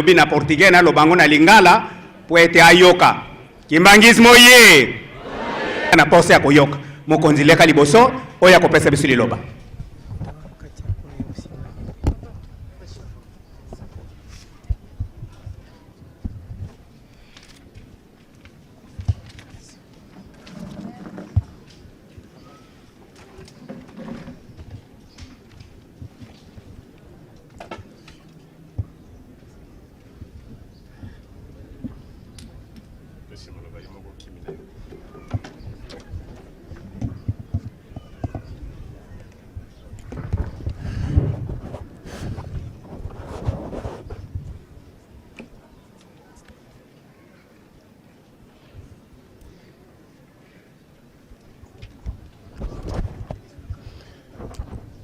Lobi na portugais naloba yango na lingala po ete ayoka. Kimbanguisme oye! Na posa ya koyoka. Mokonzi leka liboso oyo akopesa biso liloba.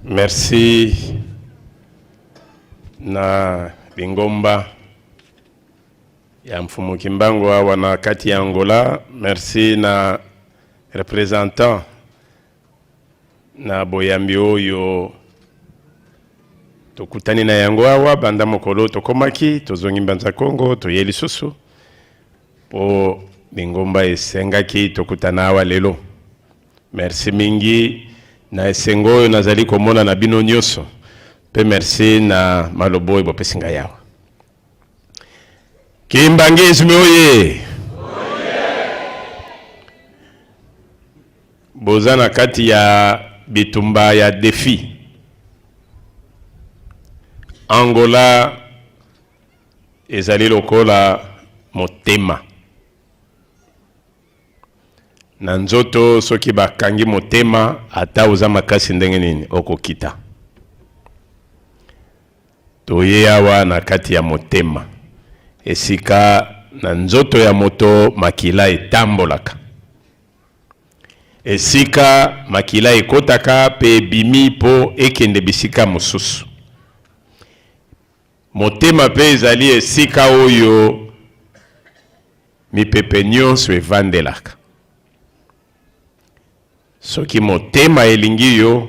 Merci na lingomba ya Mfumu Kimbangu awa na kati ya Angola. Merci na représentant na boyambi oyo tokutani na yango awa banda mokolo tokomaki, tozongi Mbanza Kongo, toye lisusu mpo lingomba esengaki tokutana awa lelo. Merci mingi na esengo oyo nazali komona na bino nyonso, mpe merci na maloba oyo bopesi ngai awa. Kimbanguisme oye! Boza na kati ya bitumba ya defi. Angola ezali lokola motema na nzoto, soki bakangi motema, ata oza makasi ndenge nini, okokita. Toye awa na kati ya motema, esika na nzoto ya moto makila etambolaka, esika makila ekotaka pe ebimi po ekende bisika mosusu. Motema pe ezali esika oyo mipepe nyonso evandelaka. Soki motema elingi yo,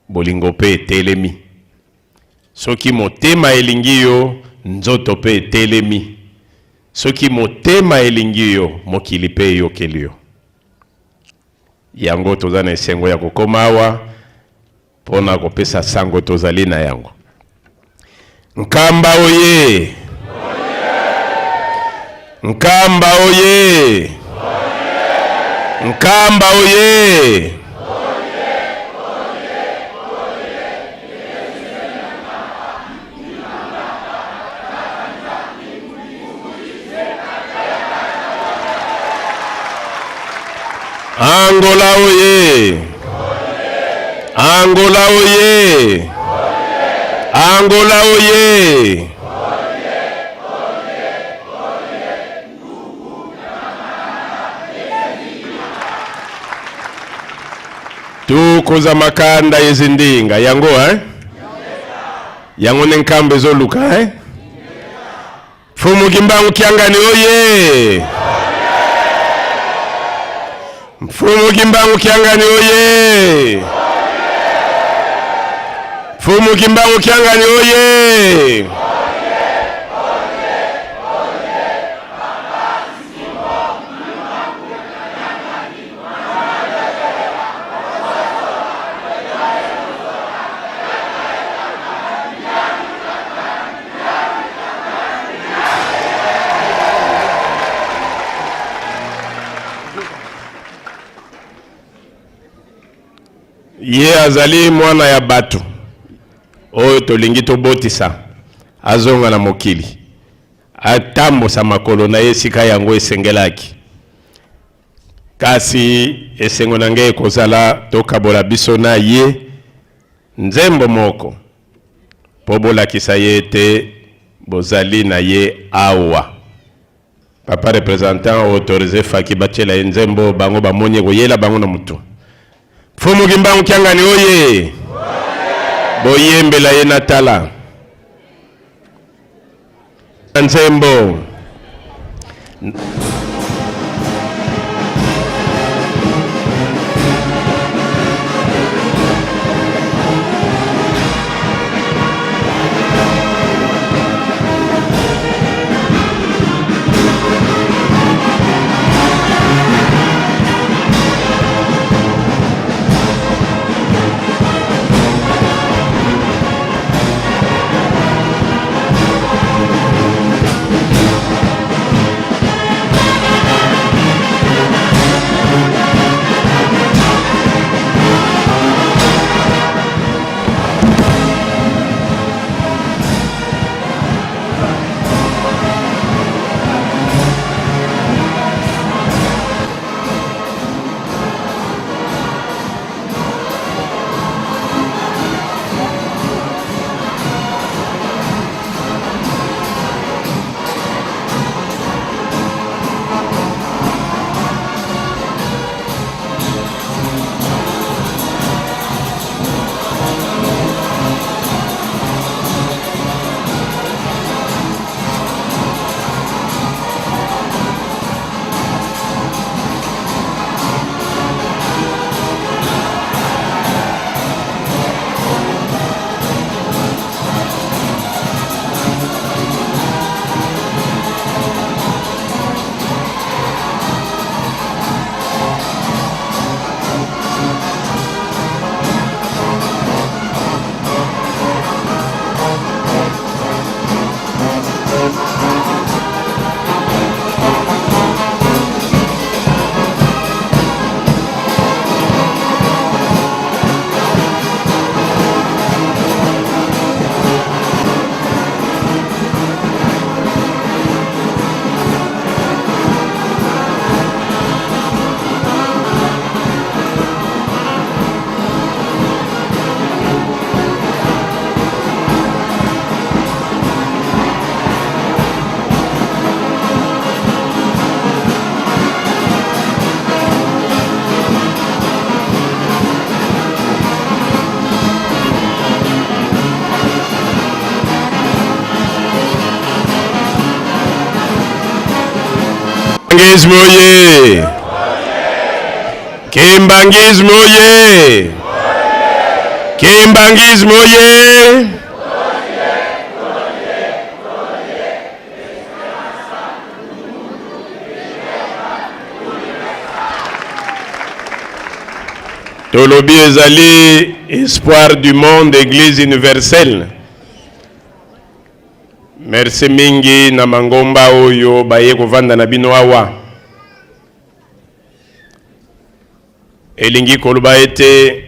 bolingo pe etelemi. Soki motema elingi yo, nzoto pe etelemi. Soki motema elingi yo, mokili pe eyokeli yo. Yango toza na esengo ya kokoma awa mpo na kopesa sango tozali na yango. Nkamba oye! Nkamba oye! Nkamba oye! Angola oye! Angola oye! Angola oye! Tukoza makanda yezindinga yango hein? Yango nde nkambo ezoluka hein? Mfumu Kimbangu Kiangani oye! Mfumu Kimbangu Kiangani oye! Mfumu Kimbangu Kiangani oye! Ye azali mwana ya bato oyo tolingi tobotisa azonga na mokili, atambusa makolo na ye esika yango esengelaki. Kasi esengo na ngai ekozala tokabola biso na ye nzembo moko mpo bolakisa ye ete bozali na ye awa. Papa representant autorise faki batiela ye nzembo bango bamoni ekoyela bango na mutu. Mfumu Kimbangu Kiangani oye! Boyembela ye natala. Nzembo. Kimbanguisme oye! Kimbanguisme oye! Kimbanguisme oye! Tolobi ezali espoir du monde église universelle. Merci mingi na mangomba oyo baye kovanda na bino awa. Elingi koloba ete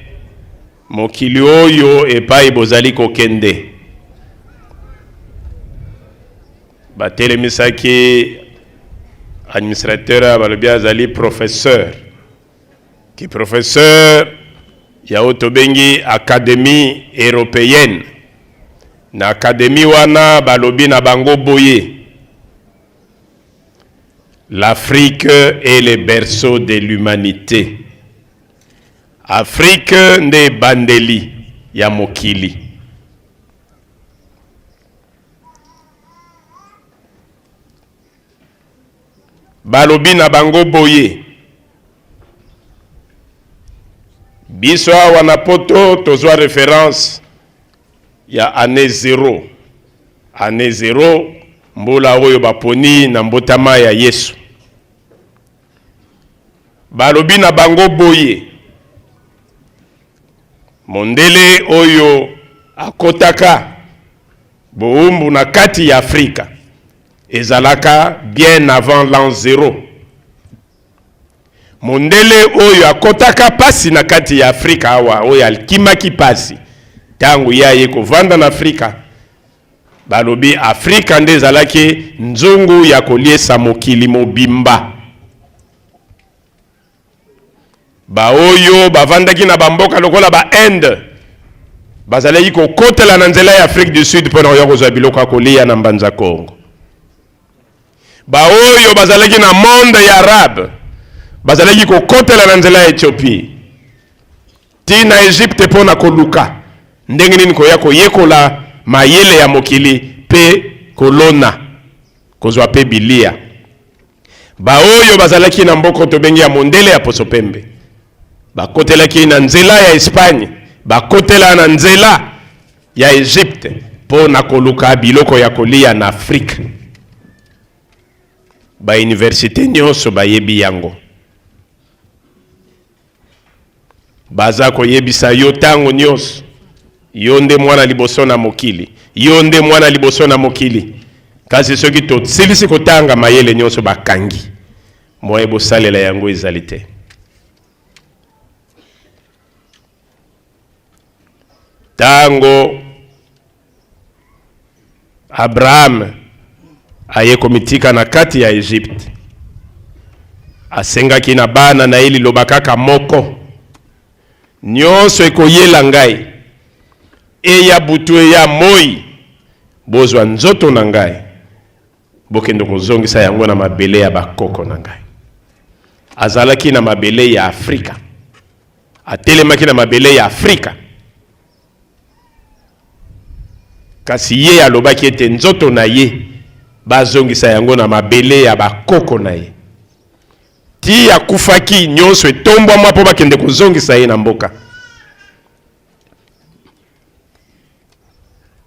mokili oyo epai bozali kokende batelemisaki administrateur balobi azali professeur ki professeur ya oyo tobengi académie européenne. Na académie wana balobi na bango boye: l'Afrique est le berceau de l'humanité. Afrique nde ebandeli ya mokili. Balobi na bango boye: biso awa na poto tozwa référence ya année zéro. Année zéro, mbula oyo baponi na mbotama ya Yesu. Balobi na bango boye: mondele oyo akotaka bowumbu na kati ya Afrika ezalaka bien avant l'an zéro. Mondele oyo akotaka pasi na kati ya Afrika awa, oyo akimaki pasi ntango ye aye kovanda na Afrika, balobi Afrika nde ezalaki nzungu ya koliesa mokili mobimba. Baoyo bavandaki na bamboka lokola ba Inde bazalaki kokotela na nzela ya Afrique du Sud mpo na koya kozwa biloko ya kolia na Mbanza Kongo. Baoyo bazalaki na monde ya arabe bazalaki kokotela na nzela ya Ethiopie ti na Egypte mpo na koluka ndenge nini koya koyekola mayele ya mokili mpe kolona kozwa mpe bilia. Baoyo bazalaki na mboko tobengi ya mondele ya poso pembe bakotelaki na nzela ya Espagne, bakotela na nzela ya Egypte mpo na koluka biloko ya kolia na Afrika. Ba universite nyonso bayebi yango, baza koyebisa yo ntango nyonso: yo nde mwana liboso na mokili, yo nde mwana liboso na mokili. Kasi soki tosilisi kotanga mayele nyonso, bakangi moye bosalela yango ezali te. Ntango Abraham aye komitika na kati ya Egypte, asengaki na bana na ye liloba kaka moko: nyonso ekoyela ngai, eya butu eya moi, bozwa nzoto na ngai, bokende kozongisa yango na mabele ya bakoko na ngai. Azalaki na mabele ya Afrika, atelemaki na mabele ya Afrika, kasi ye alobaki ete nzoto na ye bazongisa yango na mabele ya bakoko na ye. Ti akufaki, nyonso etombwama mpo bakende kozongisa ye na mboka.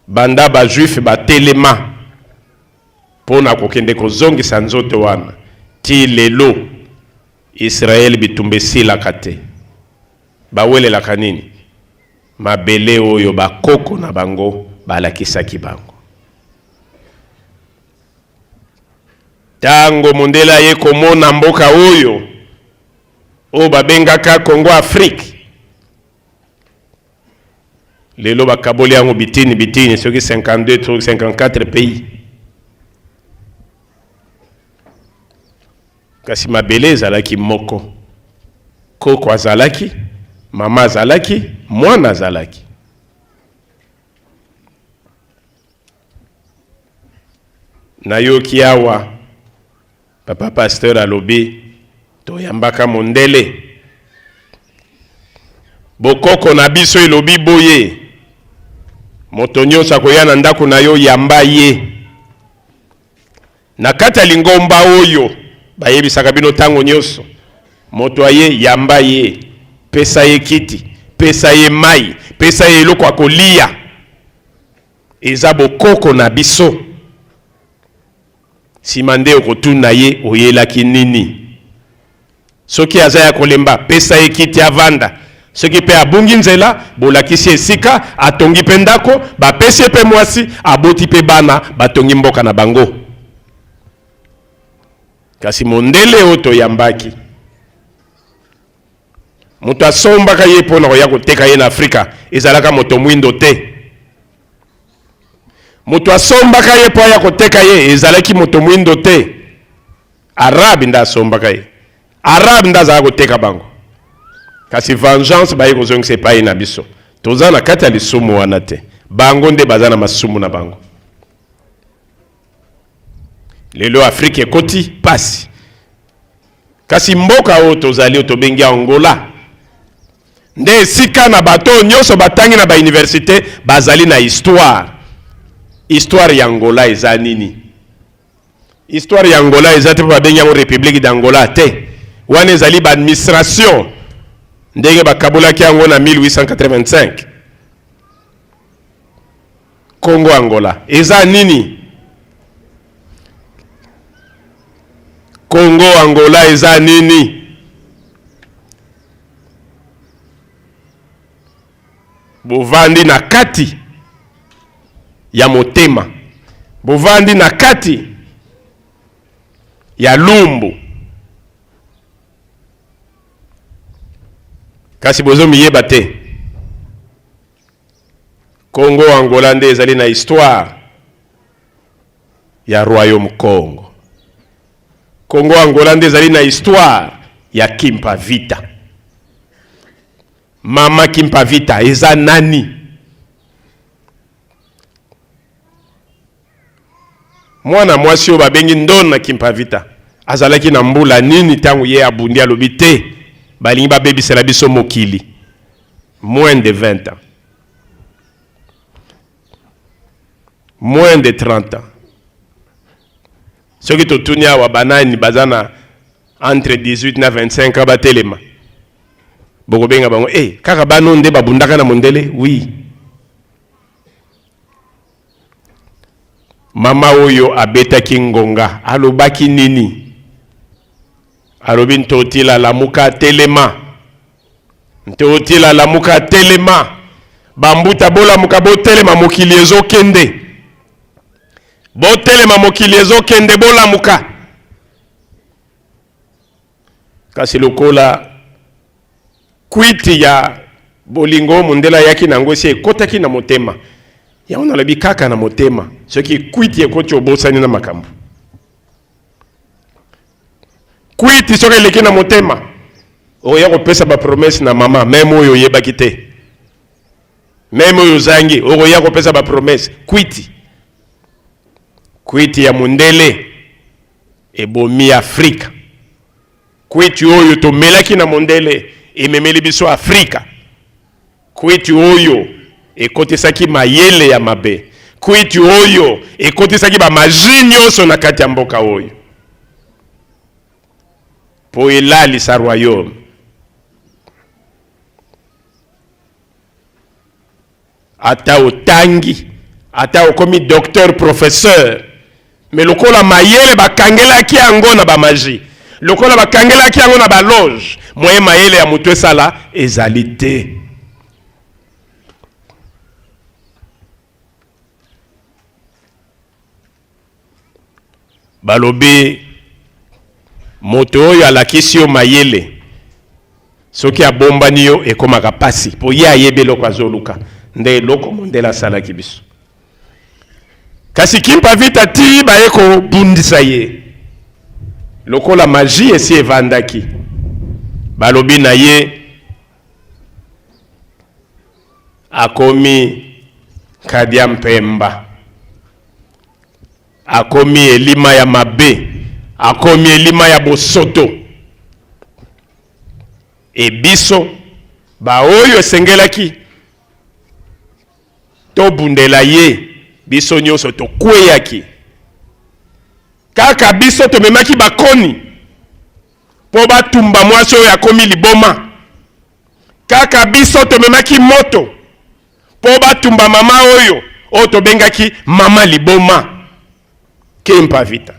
Banda bajuif batelema mpo na kokende kozongisa nzoto wana ti lelo, Israel bitumba esilaka te. Bawelelaka nini? Mabele oyo bakoko na bango balakisaki bango. Tango mondele aye komona mboka oyo oyo babengaka Congo Afrique, lelo bakaboli yango bitini bitini, soki 52 soki 54 pays, kasi mabele ezalaki moko. Koko azalaki, mama azalaki, mwana azalaki. Nayoki awa papa pasteur alobi toyambaka mondele. Bokoko na biso elobi boye: moto nyonso akoya na ndako na yo, yamba ye. Na kati ya lingomba oyo Bayebisaka bino ntango nyonso, moto aye, yamba ye, pesa ye kiti, pesa ye mai, pesa ye eloko ya kolia. Eza bokoko na biso. Sima nde okotuna ye oyelaki nini. Soki aza ya kolemba, pesa ye kiti avanda. Soki mpe abungi nzela, bolakisi esika, atongi mpe ndako, bapesi ye mpe mwasi, aboti mpe bana, batongi mboka na bango. Kasi mondele oyo toyambaki, moto asombaka ye mpo na koya koteka ye na Afrika, ezalaka moto mwindo te. Moto asombaka ye mpo aya koteka ye, ezalaki moto mwindo te. Arabe nde asombaka ye, Arabe nde azalaka koteka bango. Kasi vengeance baye kozongisa epai na biso. Toza na kati ya lisumu wana te, bango nde baza na masumu na bango. Lelo Afrika ekoti pasi, kasi mboka oyo tozali oyo tobengi Angola nde esika na bato oyo nyonso batangi na bauniversite bazali na histoire. Histoire ya Angola eza nini? Histoire ya Angola eza te mpo babengi yango Republique d'Angola te. Wana ezali ba administration ndenge bakabolaki yango na 1885. Congo Angola eza nini? Congo Angola eza nini? Bovandi na kati ya motema, bovandi na kati ya lumbu, kasi bozomiyeba te. Congo Angola nde ezali na histoire ya royaume Congo. Congo Angola nde ezali na histoire ya Kimpa Vita. Mama Kimpa Vita eza nani? Mwana mwasi oyo babengi Ndona Kimpa Vita azalaki na mbula nini ntango ye abundi alobi te balingi babebisela biso mokili? Moins de 20 ans, moins de 30 ans. Soki totuni awa banani baza na entre 18 na 25 ans batelema, bokobenga bango eh, kaka bano nde babundaka na mondele? Oui. Mama oyo abetaki ngonga alobaki nini? Alobi Ntotila lamuka telema, Ntotila lamuka telema, bambuta bolamuka botelema, mokili ezokende, botelema, mokili ezokende, bolamuka. Kasi lokola kwiti ya bolingo mondele ayaki na yango esi ekotaki na motema, yango nalobi kaka na motema, soki kwiti ekoti obosani na makambo. Kwiti soki eleki na motema, okoya kopesa ba promesse na mama meme oyo oyebaki te, meme oyo ozangi, okoya kopesa ba promesse. Kwiti, kwiti ya mondele ebomi Afrika. Kwiti oyo tomelaki na mondele ememeli biso Afrika. Kwiti oyo ekotisaki mayele ya mabe. Kwiti oyo ekotisaki ba magie nyonso na kati ya mboka oyo po elalisa royaume. Ata otangi, ata okomi docteur, professeur, mais lokola mayele bakangelaki yango na ba magie, lokola bakangelaki yango na ba loge, moyen mayele ya moto esala ezali te. Balobi moto oyo alakisi yo mayele soki abombani yo ekomaka pasi po ye ayebi eloko azoluka. Nde eloko mondele asalaki biso. Kasi Kimpa Vita ti baye kobundisa ye lokola magie esi evandaki, balobi na ye akomi Nkadia Mpemba, akomi elima ya mabe, akomi elima ya bosoto. E biso baoyo esengelaki tobundela ye, biso nyonso tokweyaki. Kaka biso tomemaki bakoni. mpo batumba mwasi oyo akomi liboma. Kaka biso tomemaki moto mpo batumba mama oyo, oyo tobengaki mama liboma. Kimpa Vita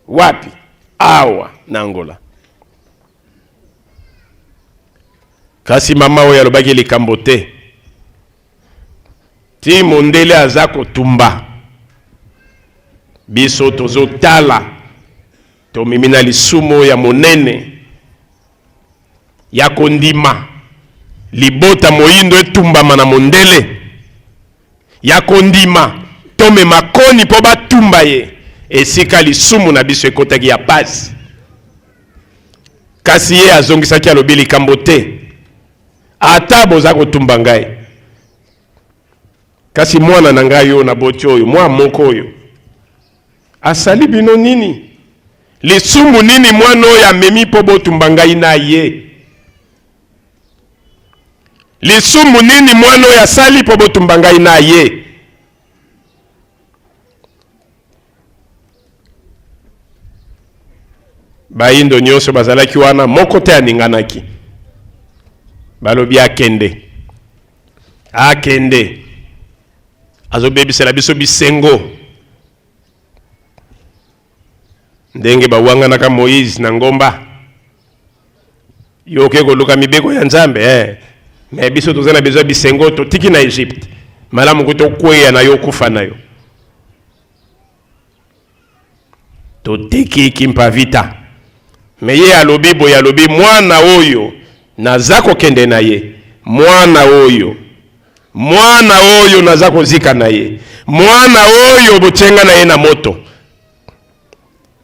wapi? Awa na Angola. Kasi mama oyo alobaki likambo te ti mondele aza kotumba biso, tozotala, tomemi na lisumu ya monene ya kondima libota moyindo etumbama na mondele, ya kondima tomema koni mpo batumba ye esika lisumu na biso ekotaki ya pasi. Kasi ye azongisaki, alobi likambo te, ata boza kotumba ngai, kasi mwana na ngai oyo naboti oyo, mwa moko oyo, asali bino nini? Lisumu nini mwana oyo amemi mpo botumba ngai na ye? Lisumu nini mwana oyo asali mpo botumba ngai na ye? Bayindo nyonso bazalaki wana, moko te aninganaki. Balobi akende, akende, azobebisela biso bisengo. Ndenge bawanganaka Moïse na ngomba, yo oke koluka mibeko ya Nzambe eh. Me biso toza na besoin bisengo, totiki na Egypte, malamu kutu okweya na yo, okufa na yo. Totiki Kimpa Vita. Me ye alobi boye, alobi mwana oyo naza kokende na ye, mwana oyo, mwana oyo naza kozika na ye, mwana oyo botienga na ye na moto,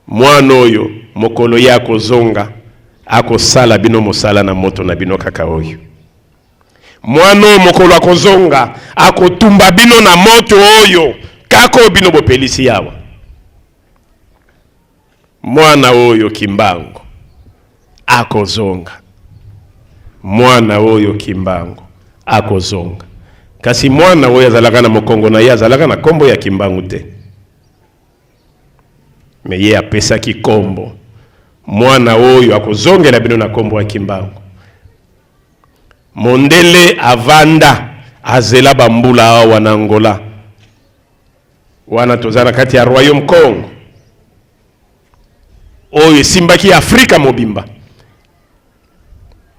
mwana oyo mokolo ye akozonga akosala bino mosala na moto na bino kaka oyo. Mwana oyo mokolo akozonga akotumba bino na moto oyo kaka oyo bino bopelisi awa. Mwana oyo Kimbangu akozonga, mwana oyo Kimbangu akozonga. Kasi mwana oyo azalaka na mokongo na ye azalaka na kombo ya Kimbangu te, me ye apesaki kombo mwana oyo akozongela bino na kombo ya Kimbangu. Mondele avanda azela bambula awa na Angola. Wana toza na kati ya Royaume Congo oyo esimbaki Afrika mobimba.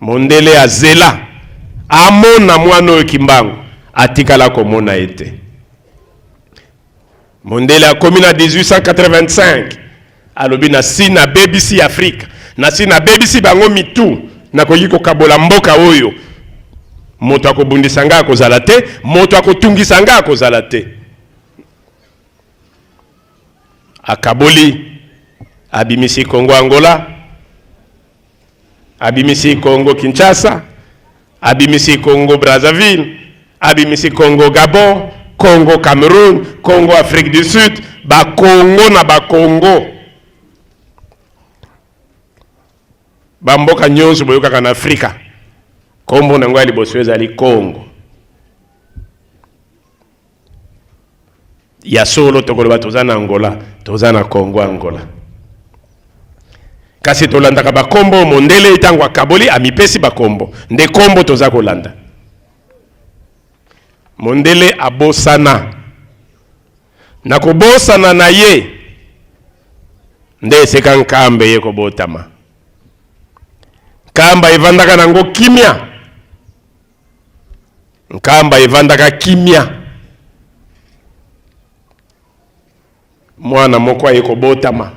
Mondele azela amona mwana oyo Kimbangu, atikala komona ye te. Mondele akomi na 1885, alobi nasi nabebisi Afrika, nasi nabebisi bango mitu, nakoki kokabola mboka oyo, moto akobundisa ngai akozala te, moto akotungisa ngai akozala te. Akaboli, abimisi Congo Angola, abimisi Congo Kinshasa, abimisi Congo Brazzaville, abimisi Congo Gabon, Congo Cameroun, Congo Afrique du Sud, ba Congo na ba Congo. Ba mboka nyonso boyokaka na Afrika, kombo na yango ya liboso ezali Congo. Ya solo tokoloba toza na Angola, toza na Congo Angola. Kasi tolandaka bakombo mondele ntango akaboli amipesi bakombo, nde kombo toza kolanda. Mondele abosana na kobosana na ye nde esika nkambe ye kobotama. Nkamba evandaka nango kimia. Nkamba evandaka kimia. Mwana moko aye kobotama.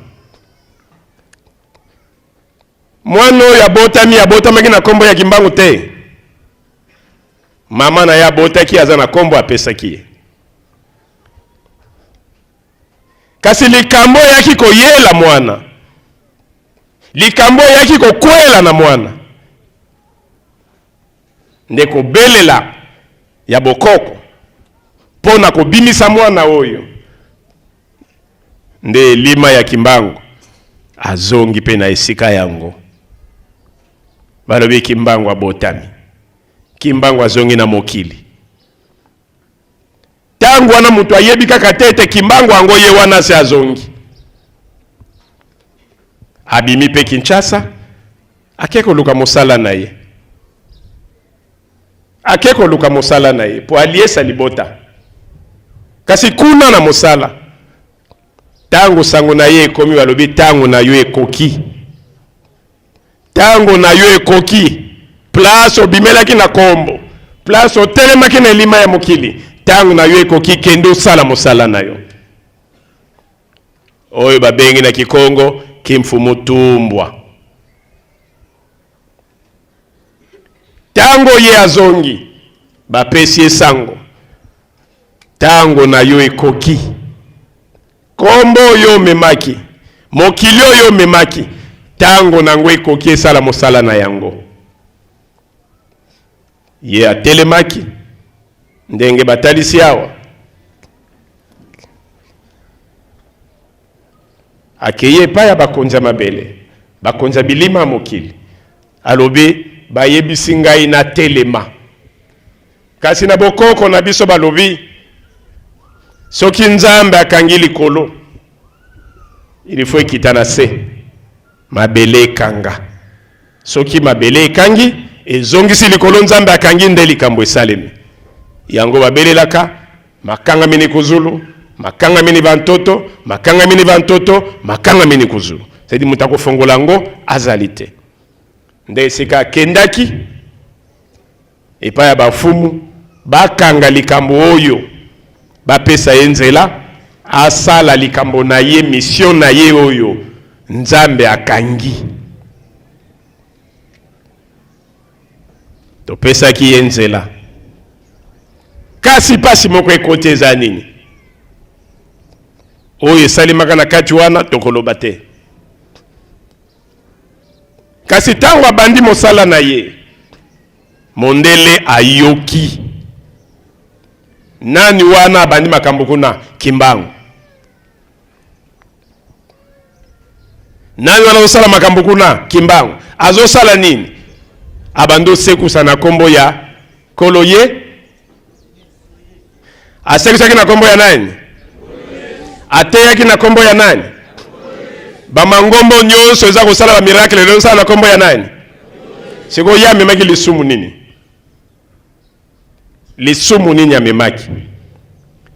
Mwana oyo abotami, abotamaki na kombo ya Kimbangu te. Mama na ye abotaki, aza na kombo apesaki ye. Kasi likambo eyaki koyela mwana, likambo eyaki kokwela na mwana nde kobelela ya bokoko mpo na kobimisa mwana oyo nde elima ya Kimbangu azongi mpe na esika yango. Balobi Kimbangu abotami, Kimbangu azongi na mokili. Tango wana moto ayebi kaka te ete Kimbangu yango ye wana se azongi. Abimi mpe Kinshasa, ake koluka mosala na ye. Ake koluka mosala na ye mpo aliesa libota. Kasi kuna na mosala, ntango sango na ye ekomi, balobi ntango na yo ekoki. Ntango na yo ekoki. Place obimelaki na kombo, place otelemaki na elima ya mokili, ntango na yo ekoki, kende osala mosala na yo. Oyo babengi na Kikongo kimfumutumbwa. Ntango ye azongi, bapesi ye sango, ntango na yo ekoki. Kombo oyo omemaki, mokili oyo omemaki, ntango na yango ekoki, esala mosala na yango. Ye atelemaki ndenge batalisi awa, akei epai ya bakonzi ya mabele, bakonzi ya bilima ya mokili, alobi bayebisi ngai natelema. Kasi na bokoko na biso balobi soki Nzambe akangi likolo, il faut ekita na se, mabele ekanga. Soki mabele ekangi, ezongisi likolo, Nzambe akangi, nde likambo esalemi. Yango babelelaka makanga mini kuzulu, makanga mini bantoto, makanga mini bantoto, makanga mini kuzulu. C'est-à-dire moto akofongola yango azali te. Nde esika akendaki epai ya bafumu bakanga likambo oyo, bapesa ye nzela asala likambo na ye, mission na ye oyo Nzambe akangi. Topesaki ye nzela, kasi pasi moko ekoti. Eza nini oyo esalemaka na kati wana? Tokoloba te. Kasi ntango abandi mosala na ye, mondele ayoki nani wana abandi makambo kuna? Kimbangu. Nani wana azosala makambo kuna? Kimbangu. Azosala nini? Abandi osekusa na nkombo ya Nkolo. Ye asekisaki na nkombo ya nani? Ateyaki na nkombo ya nani? Bamangombo nyonso eza kosala bamiracle lelo, osala na nkombo ya nani? Sikoyo ye amemaki lisumu nini? Lisumu nini amemaki?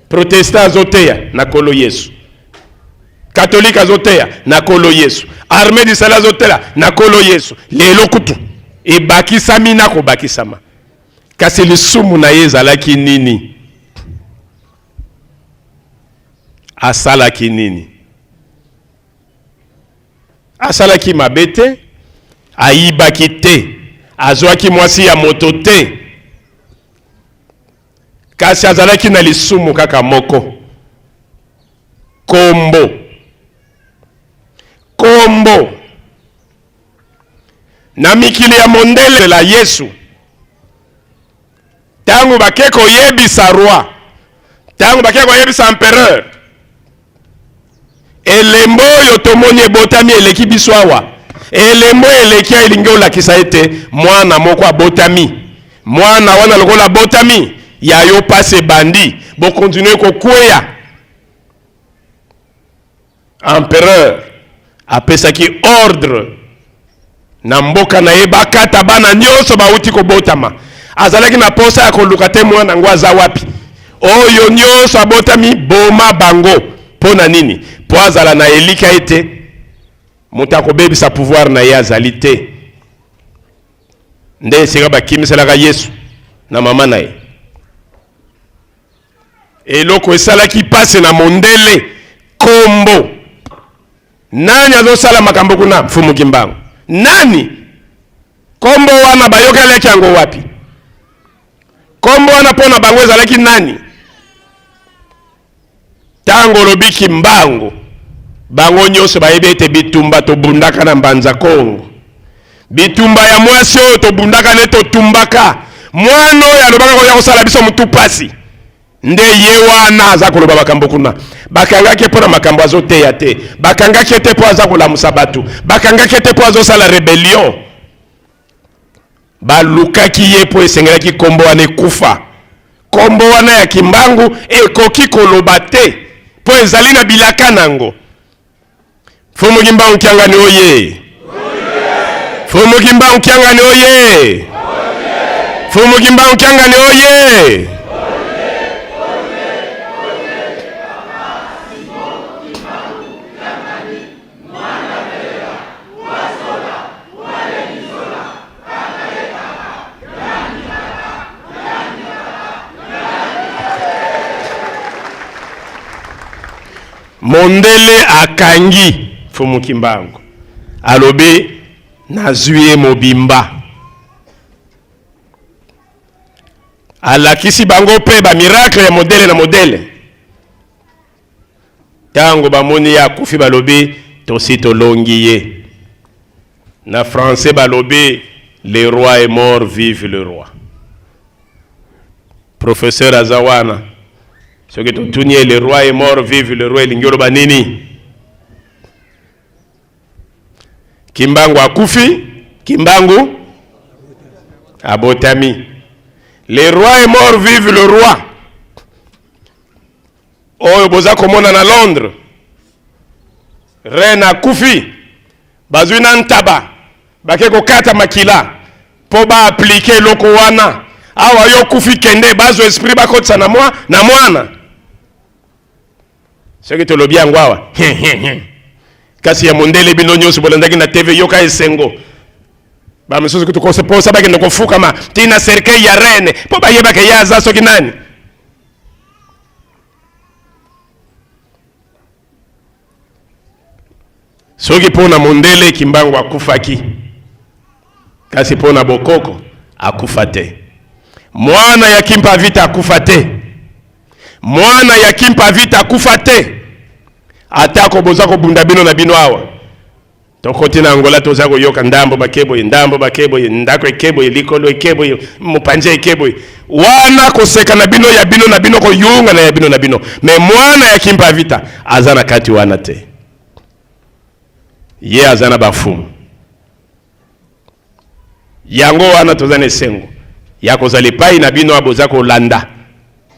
Protestant azoteya na Nkolo Yesu, katolike azoteya na Nkolo Yesu, armée du salut azoteya na Nkolo Yesu. Lelo kutu ebakisami na kobakisama. Kasi lisumu na ye ezalaki nini? Asalaki nini? Asalaki mabe te, ayibaki te, azwaki mwasi ya moto te, kasi azalaki na lisumu kaka moko: kombo. Kombo na mikili ya mondele la Yesu, ntango bake koyebisa roi, ntango bake koyebisa empereur, elembo oyo tomoni ebotami eleki biso awa, elembo eleki, elingi olakisa ete mwana moko abotami. Mwana wana lokola abotami, ya yo pasi ebandi, bokontinue kokweya. Empereur apesaki ordre na mboka na ye bakata bana nyonso bauti kobotama. Azalaki na posa ya koluka te mwana yango aza wapi. Oyo nyonso abotami, boma bango. Mpo na nini? Mpo azala na elika ete moto akobebisa pouvoir na ye azali te. Nde esika bakimiselaka Yesu na mama na ye. Eloko esalaki mpasi na mondele, kombo. Nani azosala makambo kuna? Mfumu Kimbangu. Nani? Kombo wana bayokelaki yango wapi? Kombo wana mpo na bango ezalaki nani? Ntango olobi Kimbangu, bango nyonso bayebi ete bitumba tobundaka na Mbanza Kongo, bitumba ya mwasi oyo tobundaka nde totumbaka mwana oyo alobaka koya kosala biso motu pasi, nde ye wana aza koloba makambo kuna. Bakangaki mpo na makambo azoteya te, bakangaki te mpo aza kolamusa bato, bakangaki te mpo azosala rebellion. Balukaki ye mpo esengelaki nkombo wana ekufa. Nkombo wana ya Kimbangu ekoki koloba te mpo ezali na bilaka nango. Mfumu Kimbangu Kiangani oye! Mfumu Kimbangu Kiangani oye! Mfumu Kimbangu Kiangani oye! Mondele akangi Mfumu Kimbangu, alobi nazwi ye mobimba. Alakisi bango mpe ba miracle ya modele na modele. Tango bamoni ye akufi, balobi tosi tolongi ye. Na français balobi le roi est mort, vive le roi. Professeur aza wana, soki totuni ye le roi est mort, vive le roi elingi oloba nini? Kimbangu akufi, Kimbangu abotami. Le roi est mort, vive le roi. Oyo boza komona na Londres, reine akufi, bazwi na ntaba bake kokata makila mpo ba aplike eloko wana. Awa yo okufi, kende bazwa esprit bakotisa na mwa na mwana. Soki tolobi yango awa kasi ya mondele, bino nyonso bolandaki na TV, yoka esengo. Ba misusu kutu koposa bakende kofukama tina cercueil ya reine mpo bayebaka ye aza soki nani. Soki mpo na mondele Kimbangu akufaki, kasi mpo na bokoko akufa te. Mwana ya Kimpa Vita akufa te. Mwana ya Kimpa Vita akufa te. Atako boza kobunda bino na bino awa, tokoti na Angola, toza koyoka ndambo bake boye, ndambo bake boye, ndako eke boye, likolo eke boye, mopanzi eke boye. Wana koseka na bino ya bino na bino, koyunga na ya bino na bino, me mwana ya Kimpa Vita aza na kati wana te. Ye aza na bafumu. Yango wana toza na esengo ya kozala epai na bino, boza kolanda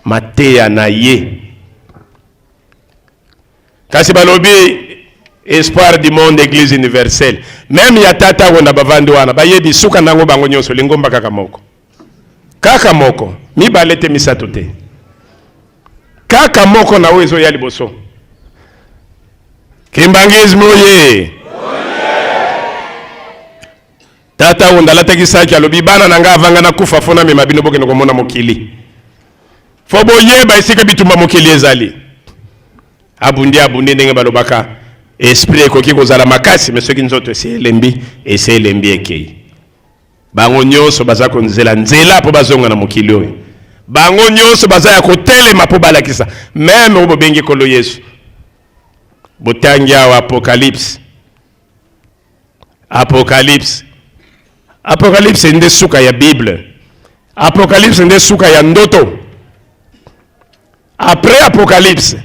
mateya na ye. Kasi balobi Espoir du monde, Eglise universelle, meme ya tata wona bavandi wana bayebi suka nango bango nyonso lingomba kaka moko, kaka moko, mibale te, misato te, kaka moko na oyo ezoya liboso. Kimbangisme oye! Tata oyo ndalataki saki alobi bana na nga avanga nakufa fo namema bino bokende komona mokili, fo boyeba esika bitumba mokili ezali. Abundi abundi, ndenge balobaka esprit ekoki kozala makasi, me soki nzoto esi elembi, esi elembi ekei. Bango nyonso baza konzela nzela mpo bazonga na mokili oyo. Bango nyonso baza ya kotelema mpo balakisa meme oyo bobengi Nkolo Yesu. Botangi awa Apocalypse, Apocalypse, Apocalypse nde suka ya Bible. Apocalypse nde suka ya ndoto. Après Apocalypse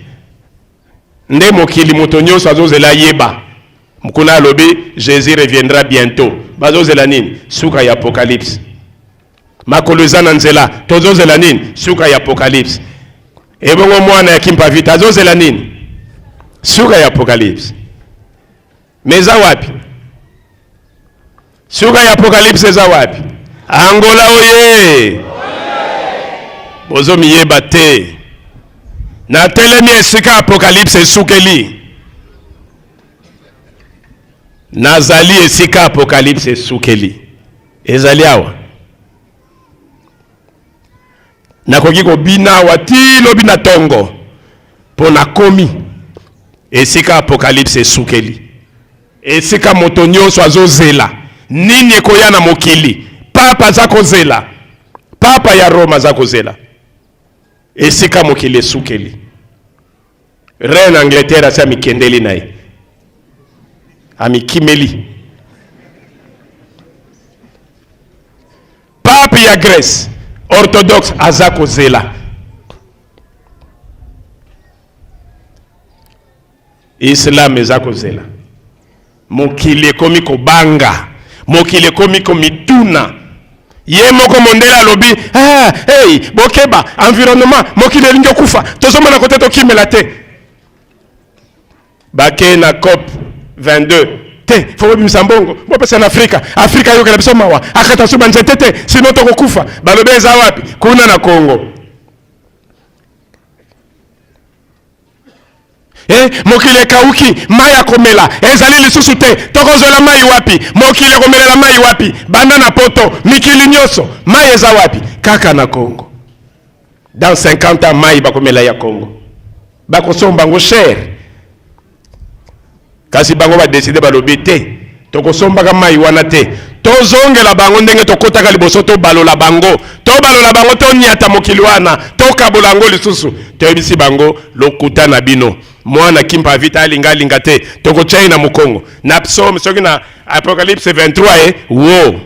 nde mokili moto nyonso azozela yeba. Kuna alobi Jésus reviendra bientôt. Bazozela nini? Suka ya Apocalypse. Makolo eza na nzela, tozozela nini? Suka ya Apocalypse. Ebongo mwana ya Kimpa Vita azozela nini? Suka ya Apocalypse. Mais eza wapi? Suka ya Apocalypse eza wapi? Angola oye! Bozomiyeba te. Natelemi esika Apocalypse esukeli. Nazali esika Apocalypse esukeli. Ezali awa. Nakoki kobina awa ti lobi na tongo mpo nakomi esika Apocalypse esukeli. Esika moto nyonso azozela nini ekoya na mokili. Papa aza kozela, Papa ya Roma aza kozela esika mokili esukeli. Reine Angleterre asi amikendeli na ye, amikimeli. Pape ya Grèce orthodoxe aza kozela. Islam eza kozela. Mokili ekomi kobanga, mokili ekomi komituna. Ye moko mondele alobi ah, hey, bokeba environnement, mokili elingi okufa, tozomona kote tokimela te. Bake na COP 22 te fo bobimisa mbongo bopesa na Afrika. Afrika ayokela biso mawa, akata so banzete te, sino tokokufa. Balobi eza wapi? Kuna na Congo. Eh, mokili ekauki, mai ya komela ezali lisusu te, tokozwela mai wapi? Mokili ekomelela mai wapi? Banda na poto, mikili nyonso mai eza wapi? Kaka na Congo. Dans 50 ans mai bakomela ya Congo, bakosomba yango cher. Kasi bango ba decide, balobi te, tokosombaka mai wana te, tozongela bango ndenge tokotaka liboso, tobalola bango, tobalola bango, tonyata mokili wana, tokabola yango lisusu. Toyebisi bango lokuta na bino, mwana Kimpa Vita alinga alinga te, tokotya ye na mokongo na psaume soki na Apocalypse 23 e wo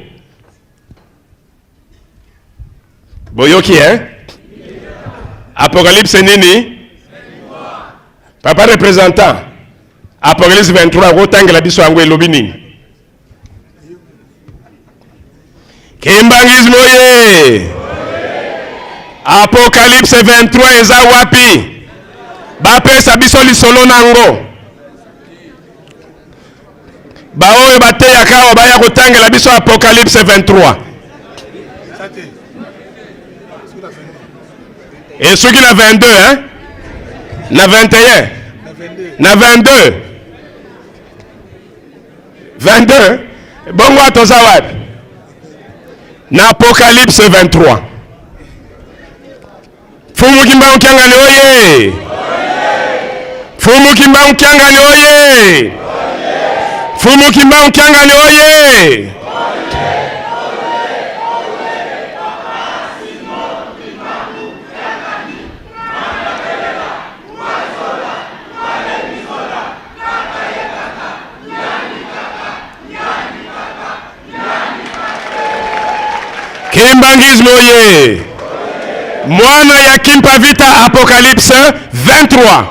boyoki eh? Apocalypse nini? Papa représentant, Apocalypse 23 akotangela biso yango elobi nini? Kimbangisme oye! Apocalypse 23 eza wapi? Bapesa biso lisolo nango. Baoyo bateyaka awa baya kotangela biso Apocalypse 23. Esuki na 22 hein? Na 21, na 22, 22. Bongo toza wapi? Na Apocalypse 23. Mfumu Kimbangu Kiangani oye! Mfumu Kimbangu Kiangani oye! Mfumu Kimbangu Kiangani oye! Kimbangisme oye! Mwana ya Kimpa Vita, Apocalypse 23.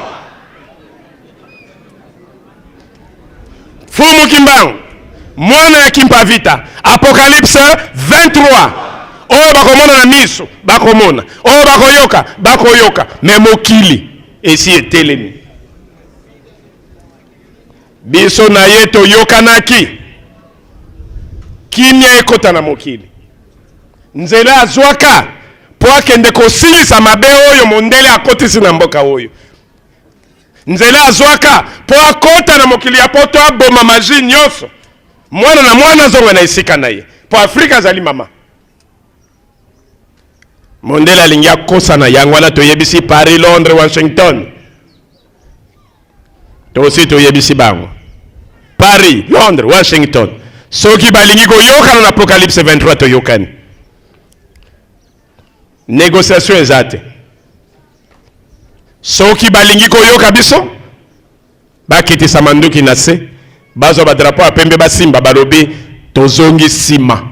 Fumu Kimbangu, mwana ya Kimpa Vita, Apocalypse 23. Oyo bakomona na miso bakomona, oyo bakoyoka bakoyoka, me mokili esi etelemi. Biso na ye toyokanaki, kimia ekota na mokili. Nzela azwaka mpo akende kosilisa mabe oyo mondele akotisi na mboka oyo. Nzela azwaka mpo akota na mokili ya poto aboma magie nyonso, mwana na mwana azonga na esika na ye, mpo Afrika azali mama. Mondele alingi akosana, yango wana toyebisi Paris, Londres, Washington. Tosi toyebisi bango Paris, Londres, Washington, soki balingi koyokana na Apocalypse 23, toyokani. Négociation eza te. Soki balingi koyoka biso, bakitisa manduki na se, bazwa badrapo ya pembe, basimba, balobi tozongi nsima.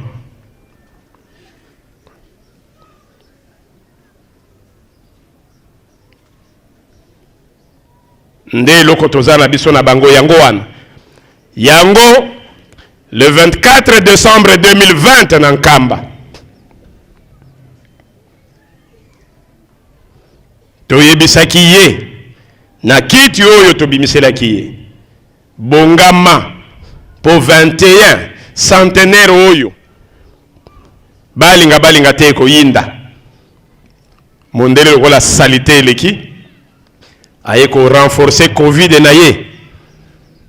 Nde eloko toza na biso na bango yango wana. Yango le 24 décembre 2020 na Nkamba toyebisaki ye na kiti oyo tobimiselaki ye, bongama po 21 centenaire oyo balinga balinga te ekoyinda. Mondele lokola salite eleki, aye ko renforcer covid na ye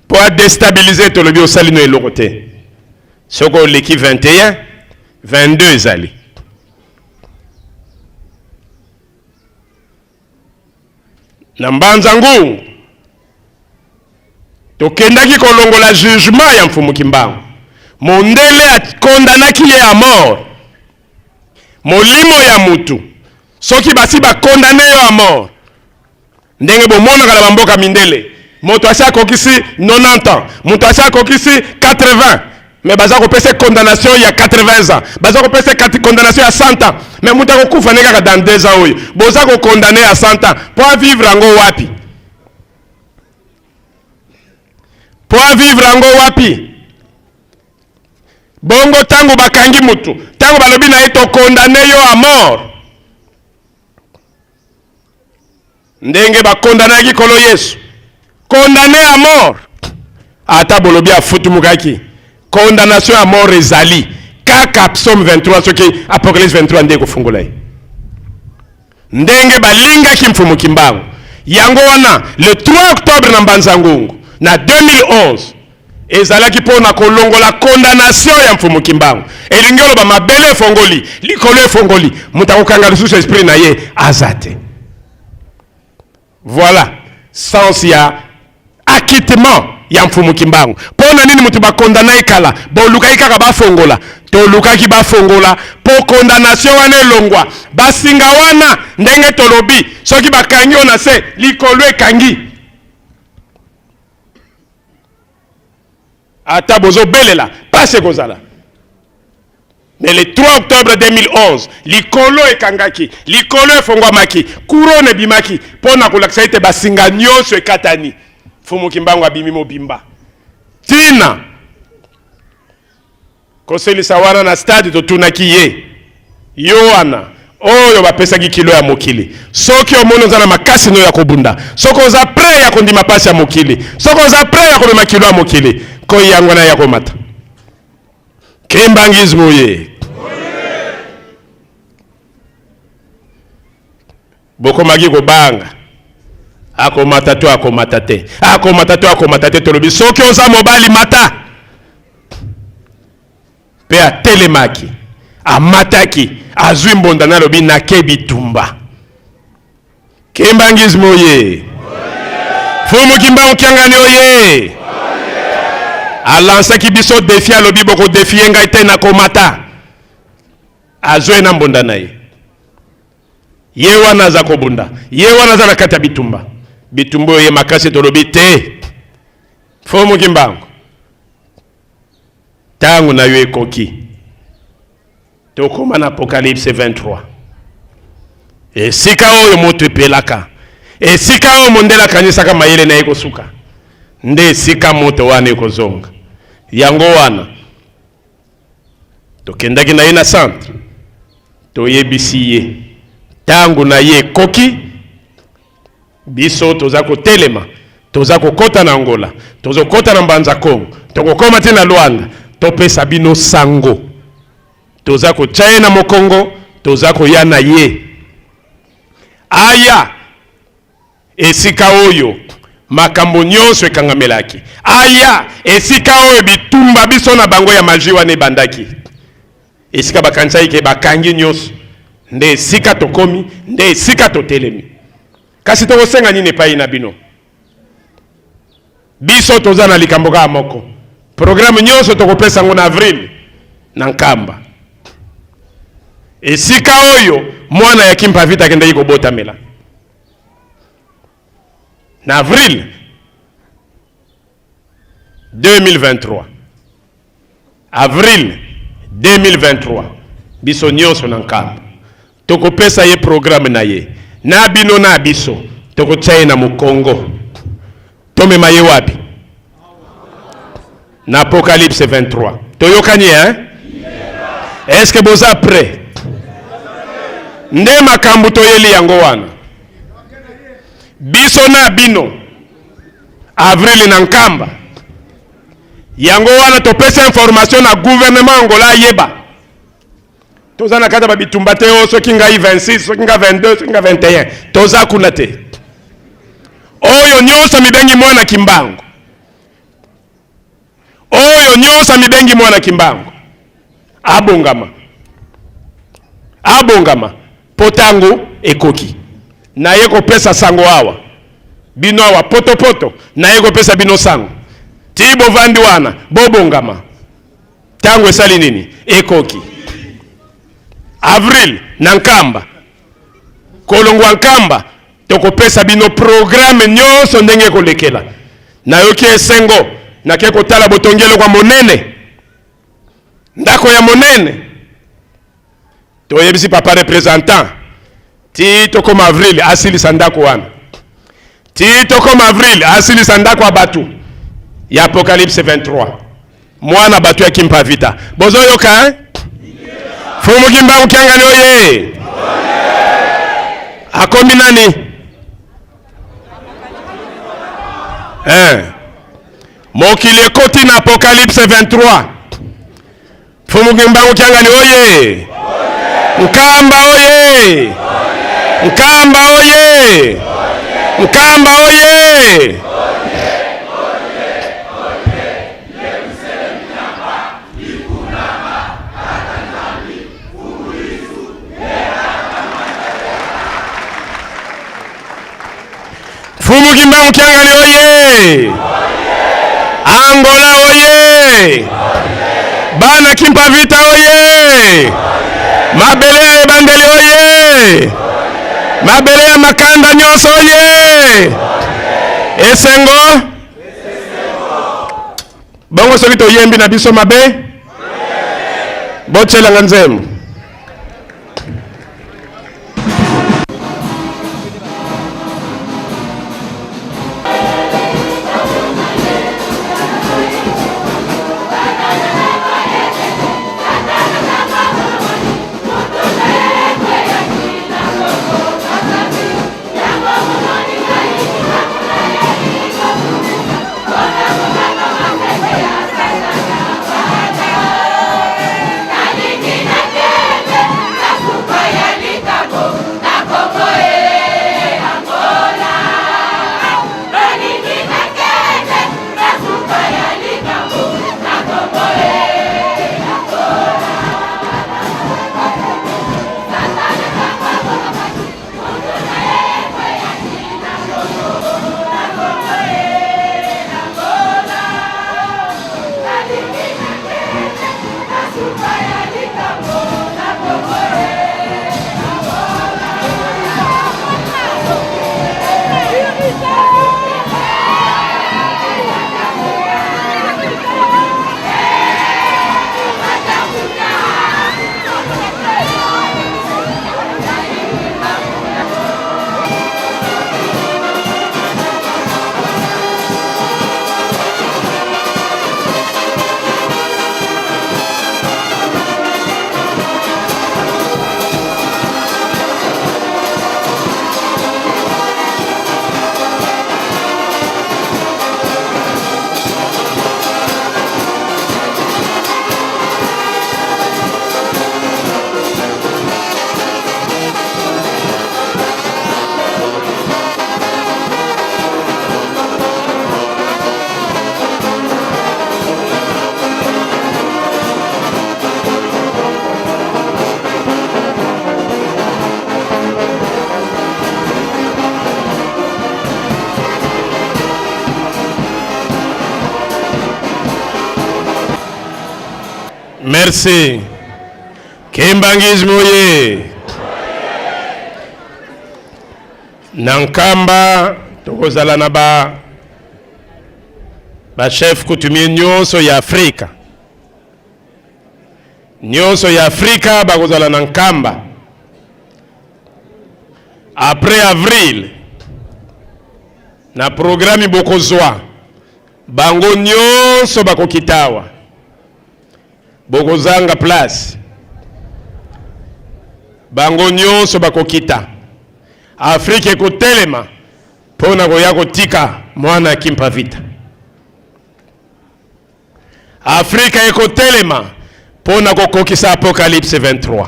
po a destabiliser. Tolobi osali no eloko te, soki oleki 21, 22 ezali. Na Mbanza Ngungu tokendaki kolongola jugement ya Mfumu Kimbangu. Mondele akondanaki ye à mort. Molimo ya mutu, soki basi bakondane yo à mort, ndenge bomonaka na bamboka mindele, moto asi akokisi 90 ans, moto asi akokisi 80, mais baza kopesa condamnation ya 80 ans, baza kopesa condamnation ya 100 ans, mais moto akokufa ne kaka dans 2 ans oyo boza kokondane ya 100 ans, po avivre yango wapi? Po avivre yango wapi? Bongo ntango bakangi motu, ntango balobi na ye tokondane yo à mort, ndenge bakondanaki Nkolo Yesu, condamné à mort. Ata bolobi afutumukaki, condamnation ya mort ezali kaka Psaume 23 soki Apocalypse 23 nde ekofungola ye. Ndenge balingaki Mfumu Kimbangu. Yango wana le 3 octobre na Mbanza Ngungu na 2011 ezalaki mpo na kolongola condamnation ya Mfumu Kimbangu. Elingi oloba mabele efongoli, likolo efongoli, moto akokanga lisusu esprit na ye aza te. Voilà sens ya acquittement ya Mfumu Kimbangu. Mpo na nini moto bakondana ye kala, bolukaki kaka bafongola? Tolukaki bafongola mpo condamnation wana elongwa. Basinga wana ndenge tolobi, soki bakangi yo na se, likolo ekangi. Ata bozobelela, pasi ekozala. Mais le 3 octobre 2011, likolo ekangaki, likolo efongwamaki, couronne ebimaki mpo na kolakisa ete basinga nyonso ekatani. Mfumu Kimbangu abimi mobimba. Tina koselisa wana na stade totunaki ye yo wana oyo bapesaki kilo ya mokili, soki omoni oza na makasi no ya kobunda, soki oza pre ya kondima pasi ya mokili, soki oza pre ya komema kilo ya mokili, koi yango na ya komata. Kimbanguisme oye. Bokomaki kobanga. Akomata to akomata te. Akomata to akomata te tolobi soki oza mobali mata. Pe atelemaki. Amataki, azwi mbonda na alobi nake bitumba. Kimbanguisme oye. Fumu Kimbangu Kiangani oye. Alansaki biso defi alobi boko defie ngai te nakomata. Azwe na mbonda na ye. Ye wana aza kobunda. Ye wana aza na kati ya bitumba. Bitumba oyo ye makasi tolobi te. Fumu Kimbangu. Tango na yo ekoki. Tokoma na Apocalypse 23. Esika oyo moto epelaka, esika oyo mondele akanisaka mayele na ye kosuka, nde esika moto wana ekozonga. Yango wana tokendaki na ye na centre, toyebisi ye ntango na ye ekoki. Biso toza kotelema, toza kokota na Angola, tozokota na Mbanza Kongo, tokokoma ti na Luanda, topesa bino sango. Toza kotya ye na mokongo, toza koya na ye. Aya esika oyo makambo nyonso ekangamelaki. Aya esika oyo bitumba biso na bango ya magie wana ebandaki. Esika bakanisaki ke bakangi nyonso, nde esika tokomi, nde esika totelemi. Kasi tokosenga nini epai na bino? Biso toza na likambo kaka moko. Programme nyonso tokopesa yango na avril na Nkamba, esika oyo mwana ya Kimpa Vita akendaki kobotamela na avril 2023. Avril 2023 biso nionso na Nkamba tokopesa ye programme na ye na bino na biso tokotia ye na mokongo tomema ye wapi na Apocalypse 23 toyokani hein? Est-ce que boza prêt? Nde makambo toyeli yango wana biso na bino avril na Nkamba. Yango wana topesi information na gouvernement Angola ayeba. Toza na kati ya bitumba te o oh, soki ngai 26, soki ngai 22, soki ngai 21. Toza kuna te. Oyo nyonso mibengi mwana Kimbangu. Oyo nyonso mibengi mwana Kimbangu. Abongama. Abongama po tango ekoki. Naye kopesa sango awa. Bino awa poto poto naye kopesa bino sango. Ti bovandi wana bobongama. Tango esali nini? Ekoki. Avril na Nkamba. Kolongwa Nkamba tokopesa bino programme nyonso ndenge ekolekela. Nayoki esengo nake kotala botongi eloko ya monene. Ndako ya monene. Toyebisi papa representant ti tokoma avril asilisa ndako wana, ti tokoma avril asilisa ndako ya bato ya Apocalypse 23 mwana bato ya Kimpa Vita. Bozoyoka hein? Fumu Kimbangu Kiangani oye! Akomi nani? Eh. Mokili ekoti na Apocalypse 23. Mfumu Kimbangu Kiangani oye! Nkamba oye! Nkamba oye! Nkamba oye! Mfumu Kimbangu Kiangani oye! Angola oye! Bana Kimpa Vita oye! Mabele ya ebandeli oye! Mabele ya makanda nyonso oye! Esengo bongo soki toyembi na biso mabe botyelanga nzembo. Merci. Kimbanguisme oye. Na Nkamba tokozala na ba ba chef coutumier nyonso ya Afrika. Nyonso ya Afrika bakozala na Nkamba. Après avril na programme bokozwa bango nyonso bakokita awa. Bokozanga place. Bango nyonso bakokita. Afrika ekotelema mpo na koya kotika mwana ya Kimpa Vita. Afrika ekotelema mpo na kokokisa Apocalypse 23.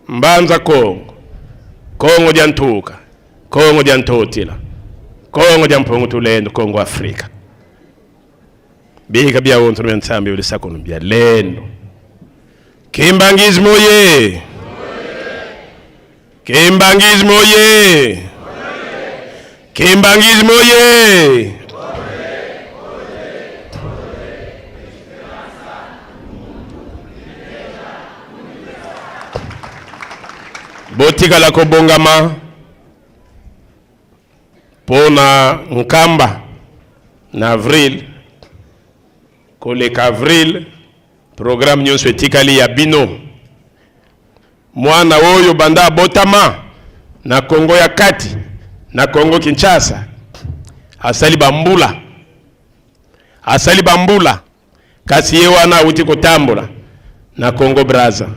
Mbanza Kongo, Kongo dia Ntuka, Kongo dia Ntotila, Kongo dia Mpungu Tulendo, Kongo Afrika. Bika bia wonso bia Nzambi ulisakono bia lendo. Kimbanguisme oye! Kimbanguisme oye! Kimbanguisme oye! Botikala kobongama mpo na Nkamba na avril koleka avril programme nyonso etikali ya bino. Mwana oyo banda abotama na Congo ya kati na Congo Kinshasa asali ba mbula, asali ba mbula, kasi ye wana awuti kotambola na Congo Brazza,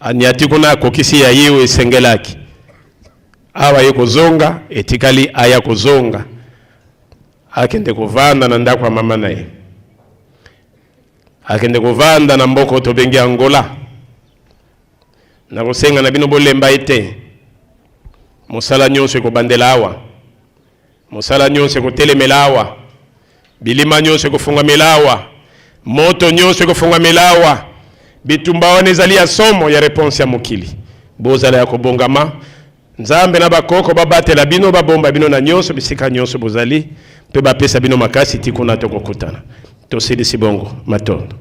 aniati kuna akokisi ya ye oyo esengelaki. Awa ye kozonga, etikali aya kozonga, akende kovanda na ndako ya mama na ye, akende kovanda na mboka oyo tobengi Angola. Nakosenga na bino bolemba ye te. Mosala nyonso ekobandela awa, mosala nyonso ekotelemela awa, bilima nyonso ekofungwamela awa, moto nyonso ekofungwamela awa. Bitumba wana ezali ya somo ya reponse ya mokili. Bozala ya kobongama. Nzambe na bakoko babatela bino, babomba bino na nyonso bisika nyonso bozali, mpe bapesa bino makasi ti kuna tokokutana. Tosilisi bongo. Matondo.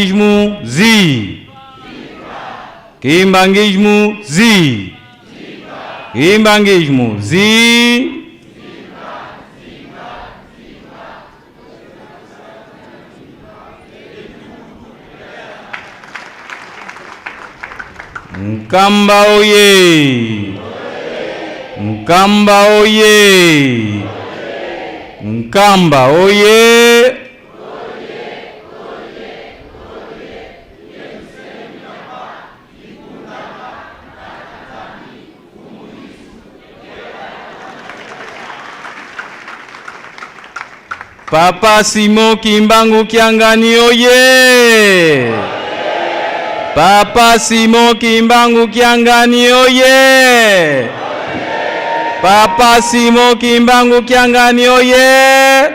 Kimbanguismo zi. Kimbanguismo zi. Kimbanguismo zi. Nkamba oye! Nkamba oye! Nkamba oye! Papa Simon Kimbangu Kiangani oye! Papa Simon Kimbangu Kiangani oye! Papa Simon Kimbangu Kiangani oye!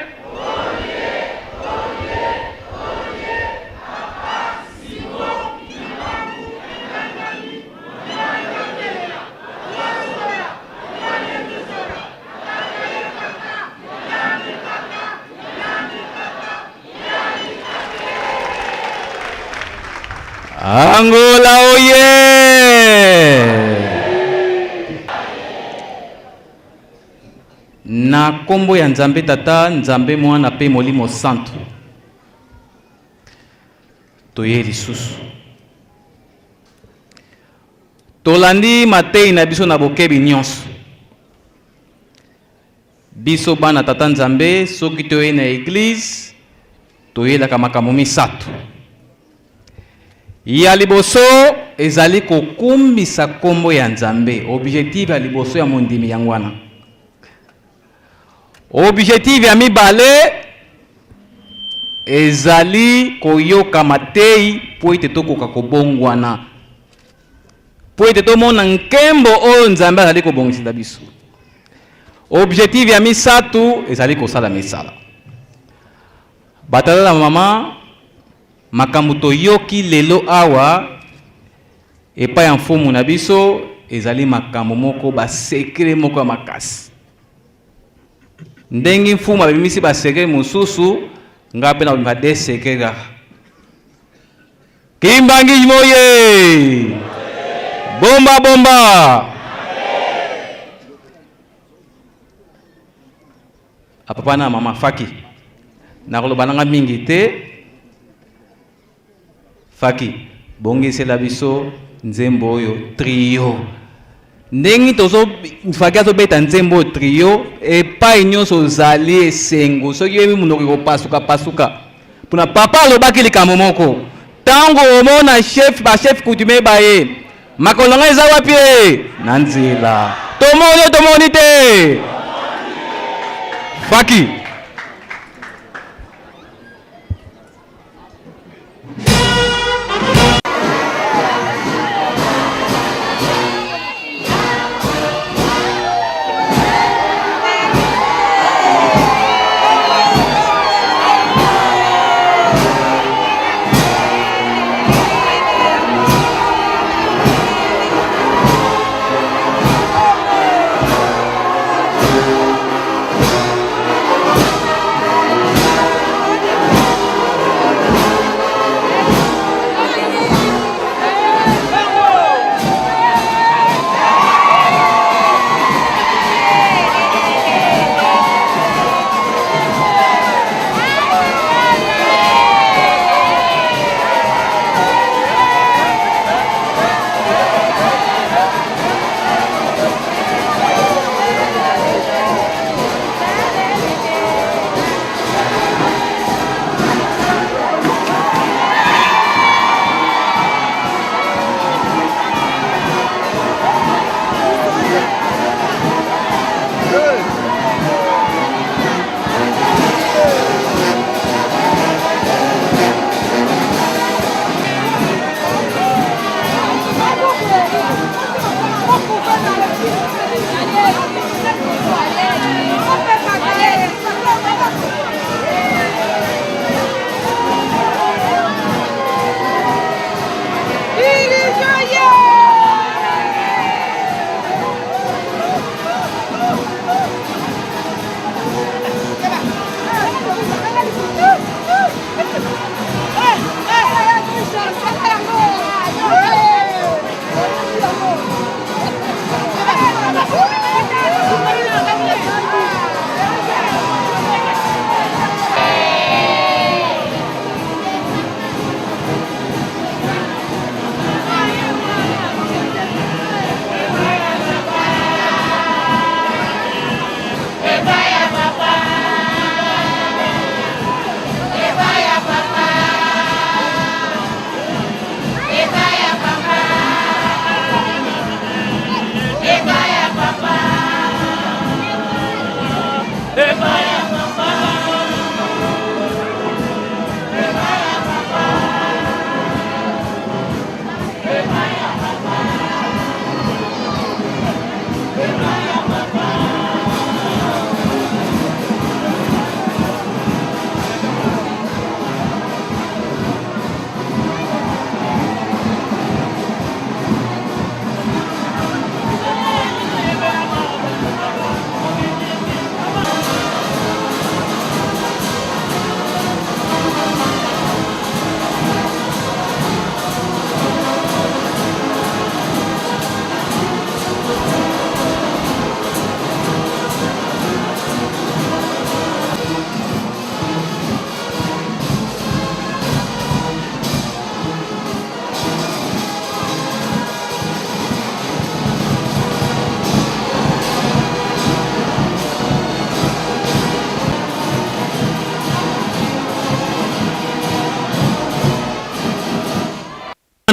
Angola oye! Na kombo ya Nzambe Tata, Nzambe Mwana pe Molimo Santu. Toye lisusu. Tolandi mateyi na biso na bokebi nyonso. Biso bana Tata Nzambe, soki toye na eglise, toyelaka makambo misato. Ya liboso ezali kokumbisa kombo ya Nzambe. Objectif ya liboso ya mondimi yango wana. Objectif ya mibale ezali koyoka mateyi mpo ete tokoka kobongwana, mpo ete tomona nkembo oyo Nzambe azali kobongisela biso. Objectif ya misato ezali kosala misala. Batata na mama, makambo toyoki lelo awa epai ya mfumu na biso ezali makambo moko basekre moko ya makasi. Ndenge mfumu abimisi basekre mosusu, ngai mpe nakobima de sekre kaka. Kimbangi moye! Bomba bomba! A papa na mama Faki, nakoloba nanga mingi te. Faki, bongisela biso nzembo oyo trio. Ndenge tozo Faki azobeta nzembo oyo trio, epai nyonso ozali esengo, soki oyebi monoko ekopasuka pasuka. Pona papa alobaki likambo moko, ntango omona chef ba chef coutumier baye, makolo na ngai eza wapi e? Na nzela. Tomoni tomoni te. Faki.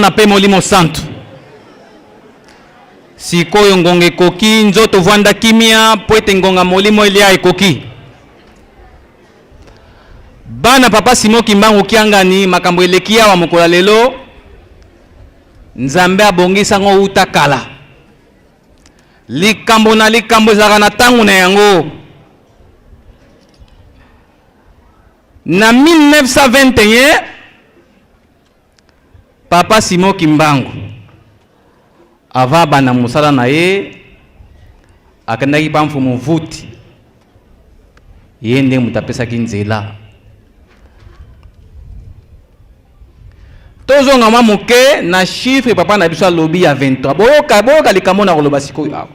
Mwana mpe Molimo Santu. Sikoyo ngonga ekoki, nzoto vwanda kimia mpo ete ngonga Molimo elia ekoki. Bana Papa Simon Kimbangu Kiangani, makambo eleki awa mokolo ya lelo, Nzambe abongisa ngo uta kala. Likambo na likambo ezalaka na ntango na yango. Na 1921 Papa Simon Kimbangu avant abanda mosala na ye akendaki pa mfumu Mvuti, ye nde moto apesaki nzela. Tozonga mwa moke na chiffre papa na biso alobi ya 23. Boyoka, boyoka likambo na koloba sikoyo awa.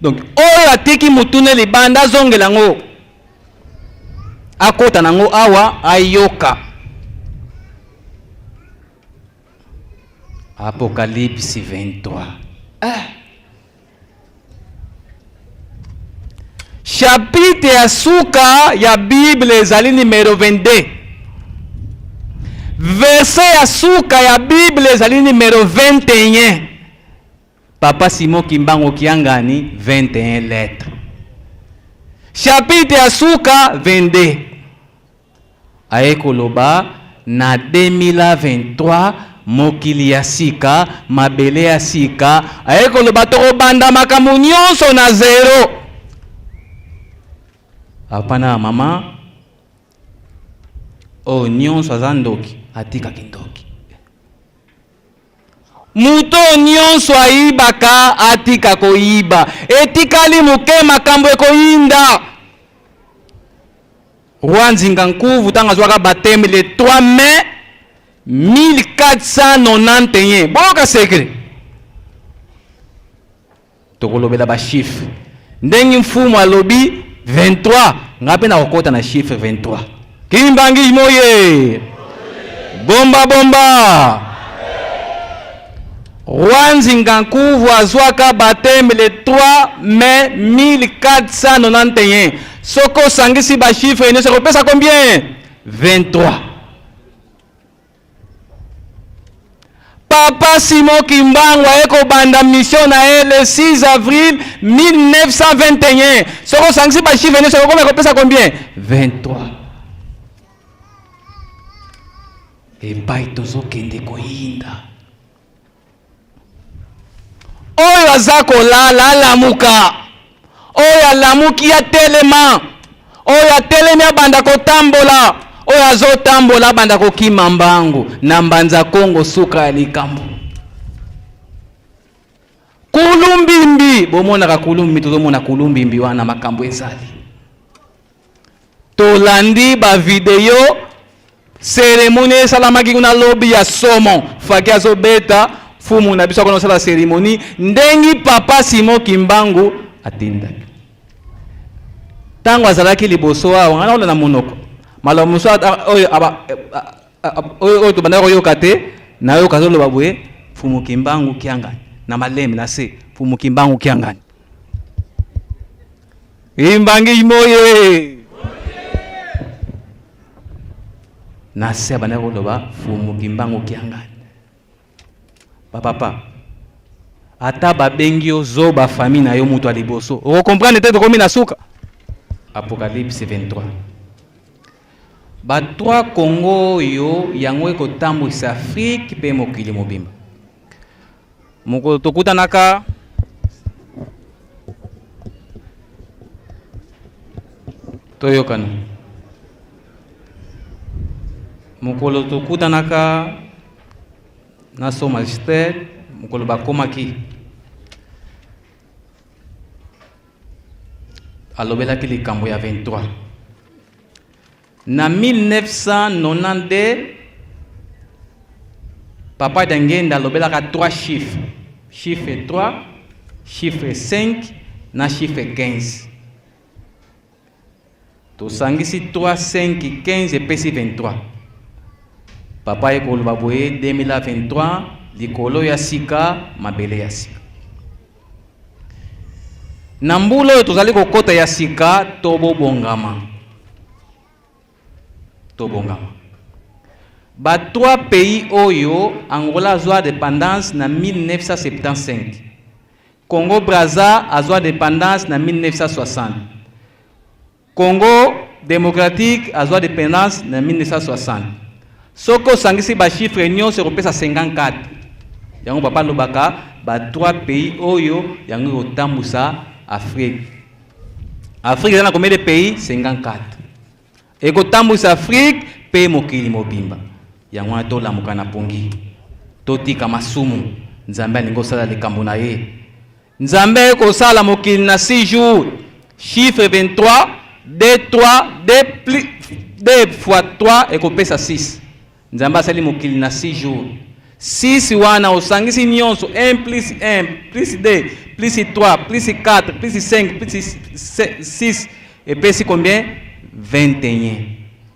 Donc oyo atiki motuna libanda azongela yango, akota nango awa ayoka. Apocalypse 23. Eh. Chapitre ya suka ya Bible ezali numero 22. Verset ya suka ya Bible ezali numero 21. Papa Simon Kimbangu Kiangani 21 lettres. Chapitre ya suka 22. Aye koloba na 2023 mokili ya sika, mabele ya sika. Aye koloba tokobanda makambo nyonso na zero. Apana mama oyo nyonso aza ndoki, atika kindoki. Moto oyo nyonso ayibaka atika koyiba. Etikali moke makambo ekoyinda. Roi Nzinga Nkuvu ntango azwaka baptême le 3 mai 1491. Boyoka secret. Tokolobela ba chiffres. Ndenge mfumu alobi 23, nga mpe nakokota na chiffre 23. Kimbangi moye. Bomba bomba. Roi Nzinga Nkuvu azwaka baptême le 3 mai 1491. Soki osangisi ba chiffres nyonso ekopesa combien? 23. Papa Simon Kimbangu aye kobanda mission na ye le 6 avril 1921. Soki osangisi ba chiffres nyonso ekokoma ekopesa combien? 23. Epai tozokende koyinda. Oyo aza kolala alamuka, oyo alamuki atelema, oyo atelemi abanda kotambola, oyo azotambola abanda kokima mbangu na Mbanza Kongo, suka ya likambo. Kulumbimbi, bomonaka kulumbimbi, tozomona kulumbimbi wana makambo ezali. Tolandi ba video ceremonie esalamaki kuna lobi ya somo, Faki azobeta fumu na biso akona kosala ceremonie ndenge papa Simon Kimbangu atindaki ntango azalaki liboso awa. Ngai nakola na monoko maloba mosusu oyo oyo tobandaki koyoka te, nayoka azoloba boye Fumu Kimbangu Kiangani na maleme na se, Fumu Kimbangu Kiangani Imbangi moye na se abandaki koloba Fumu Kimbangu Kiangani. Bapapa, ata babengi yo zoba, famille na yo moto ya liboso okokomprendre te, tokomi na suka. Apocalypse 23, ba 3 Congo oyo yango ekotambwisa Afrique mpe mokili mobimba. Mokolo tokutanaka toyokana, mokolo tokutanaka na so magistère, mokolo bakomaki alobelaki likambo ya 23 na 1992. Papa Dangenda alobelaka 3 chiffres, chiffre 3, chiffre 5 na chiffre 15. Tosangisi 3, 5, 15 epesi 23. Papa ye koloba boye 2023 likolo ya sika, mabele ya sika. Na mbula oyo tozali kokota ya sika, tobobongama, tobongama. Ba trois pays oyo Angola azwa independance na 1975. Congo Brazza azwa independance na 1960. Congo democratique azwa independance na 1960. Soki osangisi ba chiffres nyonso ekopesa 54. Yango papa alobaka ba trois pays oyo yango ekotambusa Afrique. Afrique eza na combien de pays? 54. Ekotambwisa Afrique mpe mokili mobimba. Yango wana tolamuka na pongi, totika masumu. Nzambe alingi kosala likambo na ye. Nzambe aye kosala mokili na 6 jours. Chiffre 23, 2, 3, 2 plus 2 fois 3 ekopesa 6. Nzambe asali mokili na 6 jours. 6 wana osangisi nyonso 1 plus 1 plus 2 plus 3 plus 4 plus 5 plus 6 epesi combien? 21.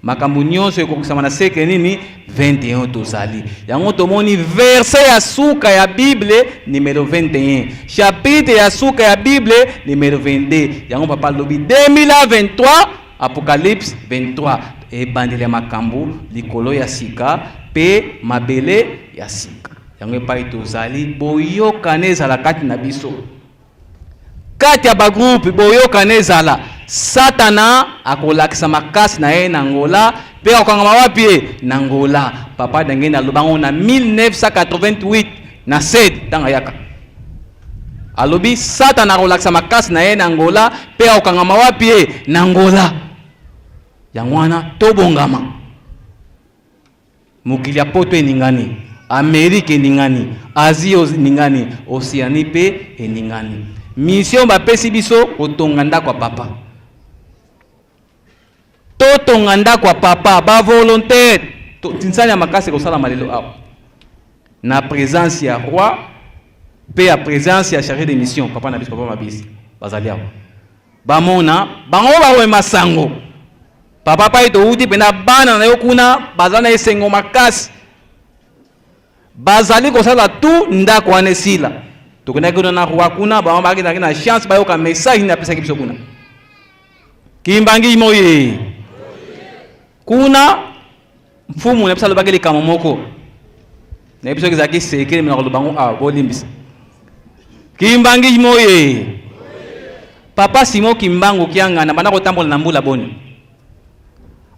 Makambo nyonso ekokisama na siècle nini? 21 tozali. Yango tomoni verset ya suka ya Bible numero 21, chapitre ya suka ya Bible numero 22. Yango papa alobi 2023 Apocalypse 23, ebandeli ya makambo, likolo ya sika mpe mabele ya sika. Yango epai tozali, boyokani ezala kati na biso, kati ya bagroupe, boyokani ezala. Satana akolakisa makasi na ye na Angola mpe akokangama wapi ye? Na Angola. Papa Dangeni aloba yango na 1988 na sede ntango ayaka. Alobi Satana akolakisa makasi na ye na Angola mpe akokangama wapi ye? Na Angola. Yango wana tobongama. Mokili ya poto eningani, Amerike eningani, Asie eningani, Oceanie mpe eningani. Mission bapesi biso kotonga ndako ya papa. Totonga ndako ya papa, ba volontaire. Tinsani ya makasi ekosalama lelo awa na présence ya roi mpe ya présence ya chargé de mission papa na biso, papa Mabisi, bazali awa. Bamona bango bakomema sango papa pai towuti mpena bana na yo kuna baza na esengo makasi, bazali kosala tu ndako wana esila. Tokendaki kuna na roi kuna, bango bakendaki na chance bayoka message nini apesaki biso kuna. Kimbangi moye kuna mfumu na biso alobaki likambo moko na biso ezalaki sekele na koloba ngo awa, bolimbisa. Kimbangi moye, papa Simon Kimbangu Kiangani abanda kotambola na mbula boni?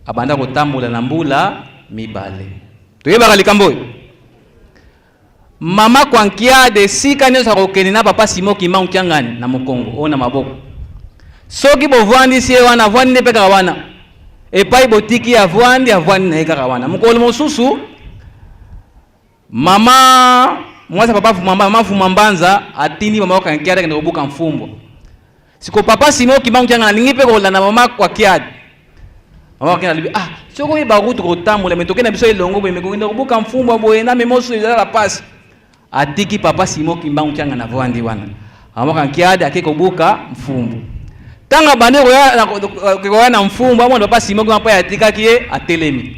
Abanda kotambola na mbula mibale. Toyebaka likambo oyo. Mama Kwankiade esika nyonso akokende na papa Simon Kimbangu Kiangani na mokongo oyo na maboko. Soki bovandisi ye wana, avandi nde mpe kaka wana. Epai botiki ye avandi, avandi na ye kaka wana. Mokolo mosusu mama mwasi ya papa Fuma, mama Fuma Mbanza atindi mama Kwankiade akende kobuka mfumbwa. Siko papa Simon Kimbangu Kiangani alingi mpe kolanda mama Kwankiade. Mama Kwankiade alobi, ah, soki oyeba route kotambola, me tokende na biso elongo boye, me kokende kobuka mfumbwa boye na memoso ezala pasi. Atiki papa Simon Kimbangu Kiangani avandi wana. Mama Kwankiade ake kobuka mfumbu. Tanga abandi koya na mfumbu, amona papa Simon Kimbangu mpe atikaki ye atelemi.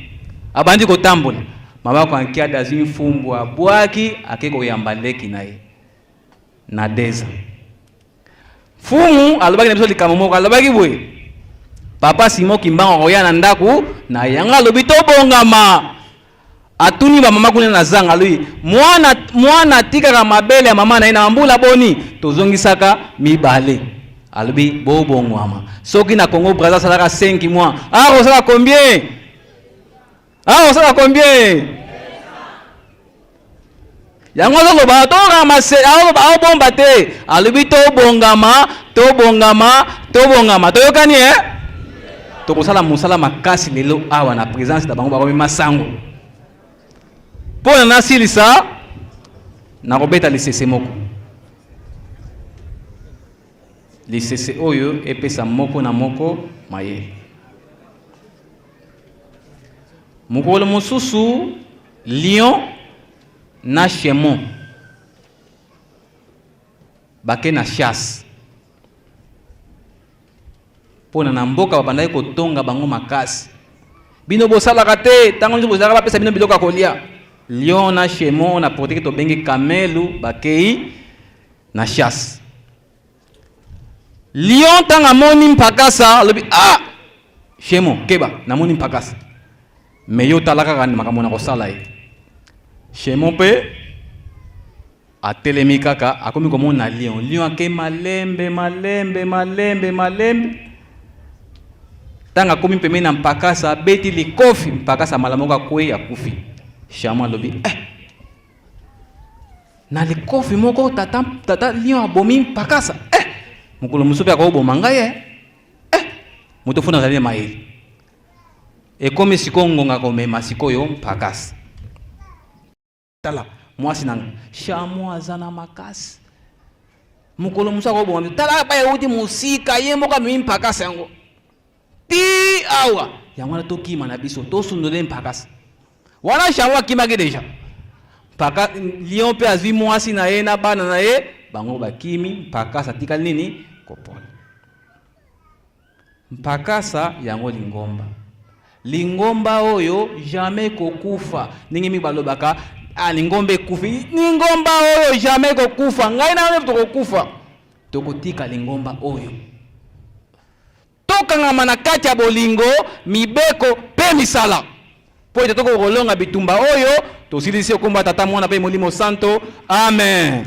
Abandi kotambola. Mama Kwankiade azwi mfumbu abwaki, ake koyamba leki na ye na deza. Mfumu alobaki na biso likambo moko, alobaki boye, papa Simon Kimbangu akoya na ndako na yango, alobi tobongama. Atuni ba mama kuna na zanga, alobi mwana, mwana atikaka mabele ya mama na ye na mbula boni? Tozongisaka mibale. Alobi bobongwama. Soki na Congo Brazza asalaka 5 mois, akosala combien? Akosala combien? Yango azoloba toramase, azoloba aobomba te, alobi tobongama, tobongama, tobongama. Toyokani eh? Tokosala mosala makasi lelo awa na présence na bango bakomi masango. Mpo na nasilisa nakobeta lisese moko. Lisese oyo epesa moko na moko mayele. Mokolo mosusu lion na chemon bake na chasse mpona na mboka babandaki kotonga bango makasi. Bino bosalaka te, ntango nyonso bozalaka bapesa bino biloko ya kolia. Lion na chemon na portugais tobengi kamelu bakei na chasse. Lion ntango amoni mpakasa alobi, ah, chemon keba, namoni mpakasa. Mais yo tala kaka makambo na kosala ye. Shemo mpe atelemi kaka akomi komona lion. Lion ake malembe malembe malembe malembe. Ntango akomi pembeni na mpakasa abeti likofi, mpakasa mbala moko akwei akufi. Shamo alobi eh, na likofi moko tata, tata lion abomi mpakasa eh, mokolo mosusu mpe akoboma ngai eh. Eh, moto funa azali na mayele. Ekomi sikoyo ngonga komema sikoyo mpakasa. Tala mwasi na nga chameau aza na makasi mokolo mosusu akoboma biso. Tala epai euti mosika, ye moko amemi mpakasa yango ti awa. Yango wana tokima na biso, tosundole mpakasa wana. Chameau akimaki deja mpaka lion mpe azwi mwasi na ye na bana na ye, bango bakimi, mpakasa atikali nini kopola. Mpakasa yango lingomba. Lingomba oyo jamais kokufa. Ndenge mingi balobaka ah, lingomba ekufi. Lingomba oyo jamais kokufa. Ngai na yo tokokufa. Tokotika lingomba oyo. Tokangama na kati ya bolingo, mibeko mpe misala. Mpo ete tokoka kolonga bitumba oyo, tosilisi okomba Tata, Mwana mpe Molimo Santo. Amen.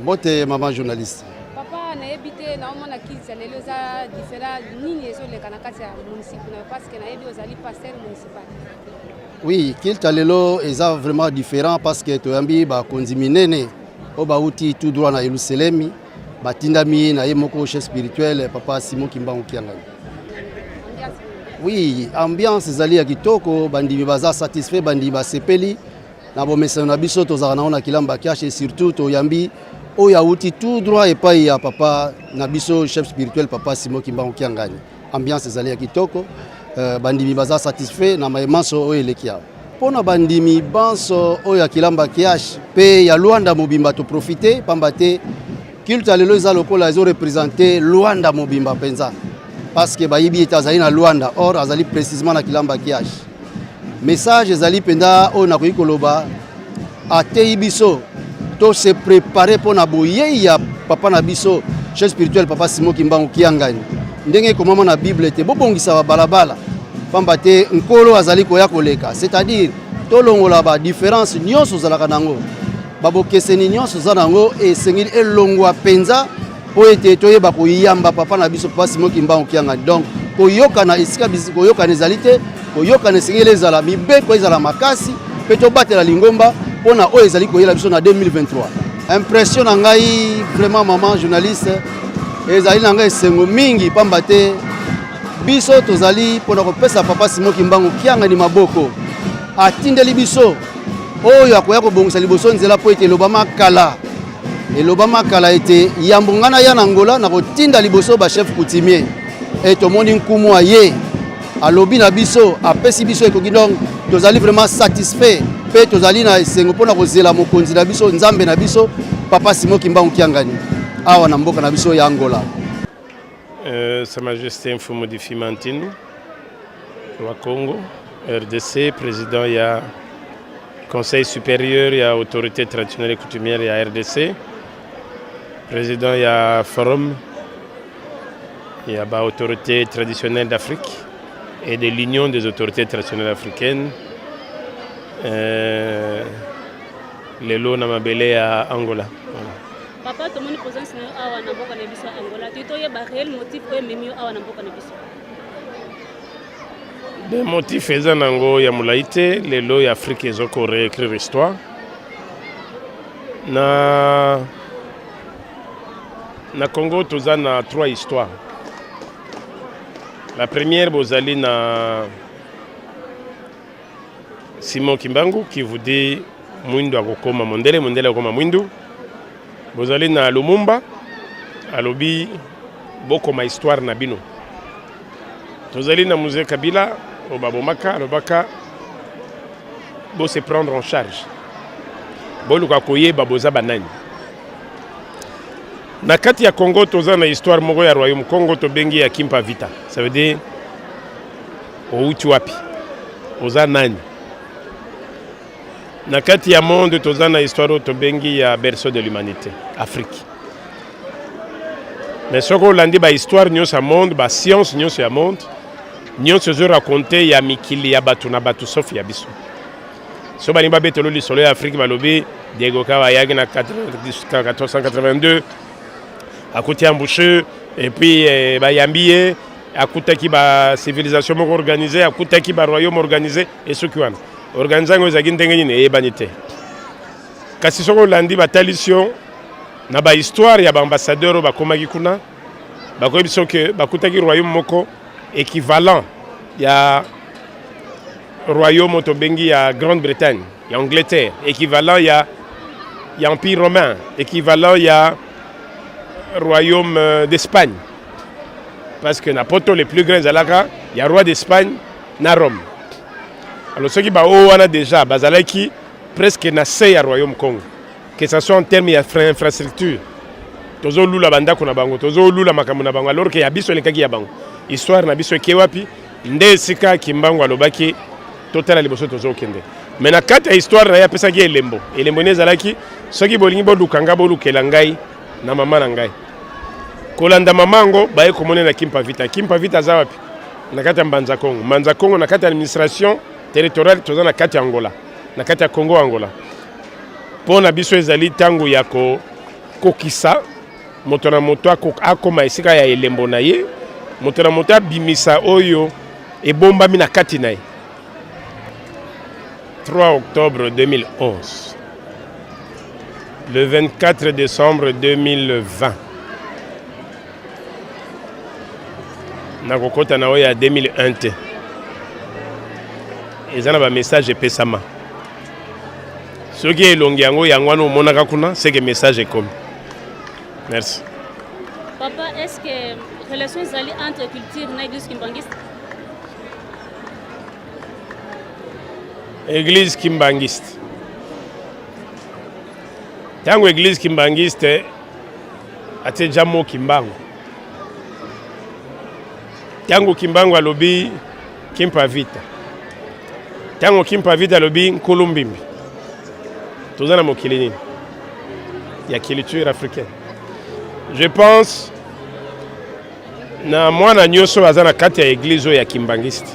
Mbote maman journaliste. Papa nayebi te naomona kilti ya lelo eza différent nini ezoleka na kati ya municipe na yo parce que nayebi ozali pasteur municipal. Oui, kilti ya lelo eza vraiment différent parce que toyambi bakonzi minene oyo bauti tout droit na Yelusalemi. Batindami na ye moko chef spirituel papa Simon Kimbangu Kiangani. Oui, ambiance ezali ya kitoko, bandimi baza satisfait, bandimi basepeli na bomesano na biso tozalaka nango na Kilamba Kiash et surtout toyambi oyo awuti tout droit epai ya papa na biso chef spirituel papa Simon Kimbangu Kiangani. Ambiance ezali ya kitoko, bandimi baza satisfait na maye manso oyo eleki awa. Mpo na bandimi banso oyo ya Kilamba Kiash mpe ya Luanda mobimba toprofite pamba te culte ya lelo eza lokola ezorepresente Luanda mobimba mpenza parce que bayebi ete azali na Luanda or azali précisément na Kilamba Kiash. Message ezali mpenza oyo nakoki koloba, ateyi biso to se préparer mpo na boyei ya papa na biso chef spirituel papa Simon Kimbangu Kiangani, ndenge ekomama na Bible ete bobongisa babalabala pamba te nkolo azali koya koleka, c'est-à-dire tolongola ba différence nyonso ozalaka nango, babokeseni nyonso oza nango esengeli elongwa mpenza mpo ete toyeba koyamba papa na biso papa Simon Kimbangu Kiangani. Donc koyokana esika koyokana ezali te, koyokana esengeli ezala, mibeko ezala makasi mpe tobatela lingomba mpona oyo ezali koyela biso na 2023. Impression na ngai vraiment maman journaliste ezali na ngai esengo mingi pamba te biso tozali mpona kopesa papa Simon Kimbangu Kiangani maboko, atindeli biso oyo akoya kobongisa liboso nzela mpo ete elobama kala, elobama kala ete yambo ngai naya na Angola nakotinda liboso ba chef coutumier e tomoni nkumu aye alobi na biso apesi biso ekoki. Donc tozali vraiment satisfait mpe tozali na esengo mpona kozela mokonzi na biso, nzambe na biso papa Simon Kimbangu Kiangani awa na mboka na biso ya Angola. Sa Majesté Mfumu Difimantino wa Congo, RDC, président ya Conseil supérieur ya autorité traditionnelle et coutumière ya RDC, président ya Forum ya ba autorité traditionnelle d'Afrique et de l'Union des autorités traditionnelles africaines, lelo na mabele ya Angola. Voilà. Papa, tomoni présence na yo awa na mboka na biso ya Angola. Toyi toyeba réel motif oyo ememi yo awa na mboka na biso. Be motif eza nango ya molai te. Lelo ya Afrique ezoko réécrire histoire na Congo. Toza na trois histoires. La première, bozali na Simon Kimbangu qui vous dit mwindu akokoma mondele, mondele akokoma mwindu. Bozali na Lumumba, alobi bokoma histoire na bino. Tozali na Mzee Kabila oyo babomaka, alobaka bose prendre en charge, boluka koyeba boza banani. Na kati ya Congo toza na histoire moko ya royaume Congo tobengi ya Kimpa Vita. Ça veut dire outi wapi, oza nani. Na kati ya monde toza na histoire oyo tobengi ya berceau de l'humanité, Afrique. Mais soki olandi bahistoire nyonso ya monde, bascience nyonso ya monde, nyonso ezoraconte ya mikili ya bato na bato sauf ya biso. So balingi babetelo lisolo ya Afrique, balobi Diego Cao ayaki na 1482, akuti embouchure et puis bayambi ye, akutaki bacivilisation moko organisé, akutaki baroyaume organisé. Esoki wana organisé yango ezalaki ndenge nini, eyebani te. Kasi soki olandi, batalisi yo na bahistoire ya baambassadeur oyo bakomaki kuna, bakoyebi soki bakutaki royaume moko équivalent ya royaume oyo tobengi ya Grande-Bretagne, ya Angleterre, équivalent ya empire romain, équivalent ya royaume d'Espagne, parce que na poto les plus grands ezalaka ya roi d'Espagne na Rome. Alors soki baoyo wana déjà bazalaki presque na se ya royaume Congo, que ça soit en terme ya infrastructure, tozolula bandako na bango, tozolula makambo na bango, alors que ya biso elekaki ya bango. Histoire na biso eke wapi? Nde esika Kimbangu alobaki totala liboso tozokende. Mais na kati ya histoire na ye apesaki elembo. Elembo nde ezalaki: soki bolingi boluka ngai, bolukela ngai na mama na ngai. Kolanda mama yango, baye komona na Kimpa Vita. Kimpa Vita aza wapi? Na kati ya Mbanza Kongo. Mbanza Kongo na kati ya administration territoriale, toza na kati ya Angola, na kati ya Congo Angola. Mpo na biso ezali ntango ya kokokisa moto na moto akoma esika ya elembo na ye, moto na moto abimisa oyo ebombami na kati na ye. 3 octobre 2011, le 24 décembre 2020. Nakokota na oyo ya 2001 te. Eza na ba message epesama. Soki elongi yango yango wana omonaka kuna, c'est que message ekomi. Merci. Papa, est-ce que relation ezali entre culture na église kimbanguiste? Église kimbanguiste. Tango église kimbanguiste atie jamo kimbangu. Tango kimbangu alobi kimpa vita. Tango kimpa vita alobi nkulu mbimbi. Toza na mokili nini? Ya culture africaine. Je pense na mwana nyonso aza na kati ya eglise oyo ya kimbangiste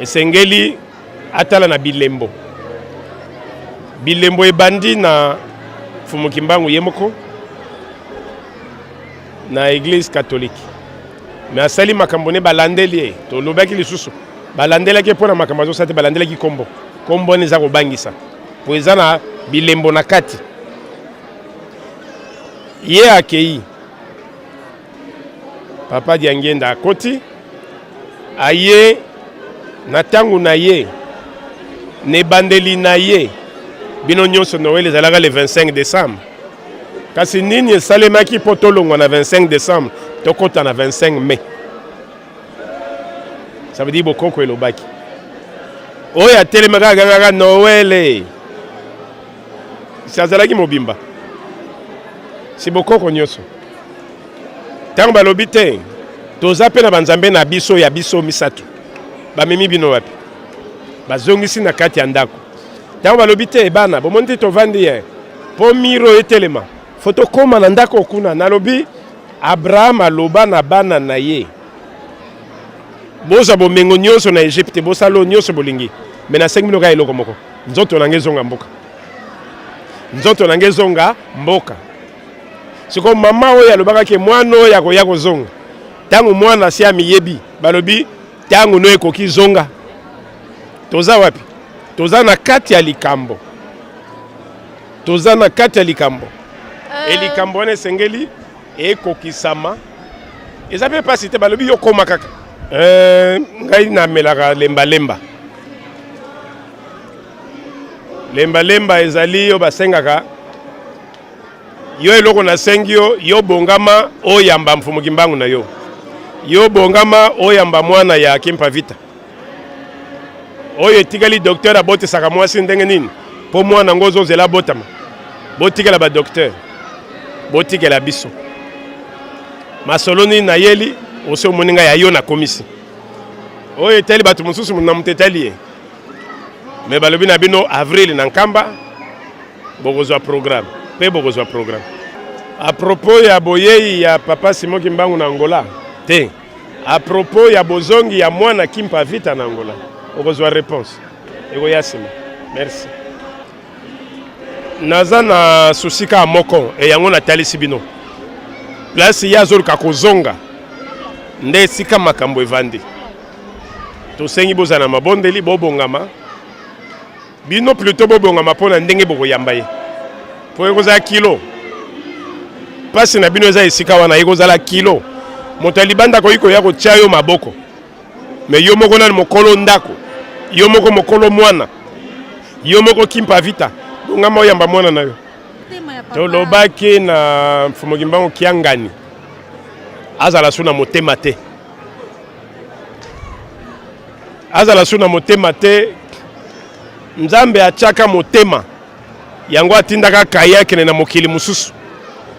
esengeli atala na bilembo. Bilembo ebandi na Mfumu Kimbangu ye moko na eglise catholique, me asali makambo ne balandeli ye. Tolobaki lisusu balandelaki ye mpo na makambo azosala te, balandelaki kombo. Kombo wana eza kobangisa mpo eza na bilembo na kati. Ye akei, Papa Diangienda akoti, aye na ntango na ye, na ebandeli na ye. Bino nyonso Noël ezalaka le 25 décembre. Kasi nini esalemaki mpo tolongwa na 25 décembre tokota na 25 mai? Ça veut dire bokoko elobaki. Oyo atelemaka agangaka Noël. Si azalaki mobimba. Si bokoko nyonso. Ntango balobi te toza mpe na banzambe na biso ya biso misato, bamemi bino wapi? Bazongisi na kati ya ndako. Ntango balobi te bana bomoni te tovandi ye mpo miro etelema fo tokóma na ndako kuna. Nalobi Abraham aloba na bana na ye, bozwa bomengo nyonso na Egypte, bosala oyo nyonso bolingi, me nasengi bino kaka eloko moko, nzoto na ngai ezonga mboka, nzoto na ngai ezonga mboka. Sikoyo mama oyo alobaka ke mwana oyo akoya kozonga, ntango mwana asi amiyebi, balobi ntango no ekoki zonga. Toza wapi? Toza na kati ya likambo, toza na kati ya likambo. E likambo wana esengeli ekokisama. Eza mpe mpasi te, balobi yo koma kaka. Ngai namelaka lembalemba. Lembalemba ezali oyo basengaka yo eloko nasengi yo, yo bongama oyamba Mfumu Kimbangu na yo, yo bongama oyamba mwana ya Kimpa Vita. Oyo etikali docteur abotisaka mwasi ndenge nini mpo mwana yango ozozela abotama? Botikela ba docteur, botikela biso masolo nini nayeli osi omoni ngai ya yo nakomisi. Oyo etali bato mosusu na moto etali ye, me balobi na bino avril na Nkamba bokozwa programme mpe bokozwa programme. A propos ya boyei ya papa Simon Kimbangu na Angola te, a propos ya bozongi ya mwana Kimpa Vita na Angola, okozwa réponse ekoya nsima. Merci. Naza na souci kaka moko, e yango natalisi bino place ye azoluka kozonga nde esika makambo evandi. Tosengi bozala na mabondeli, bobongama bino plutôt bobongama mpo na ndenge bokoyamba ye, mpo ekozala kilo. Mpasi na bino eza esika wana, ekozala kilo. Moto ya libanda akoki koya kotia yo maboko, me yo moko nani mokolo ndako, yo moko mokolo mwana, yo moko Kimpa Vita, bongama oyamba mwana na yo. Tolobaki na Mfumu Kimbangu Kiangani azala su na motema te, azala su na motema te. Nzambe atiaka motema, yango atindaka Kaye akende na mokili mosusu.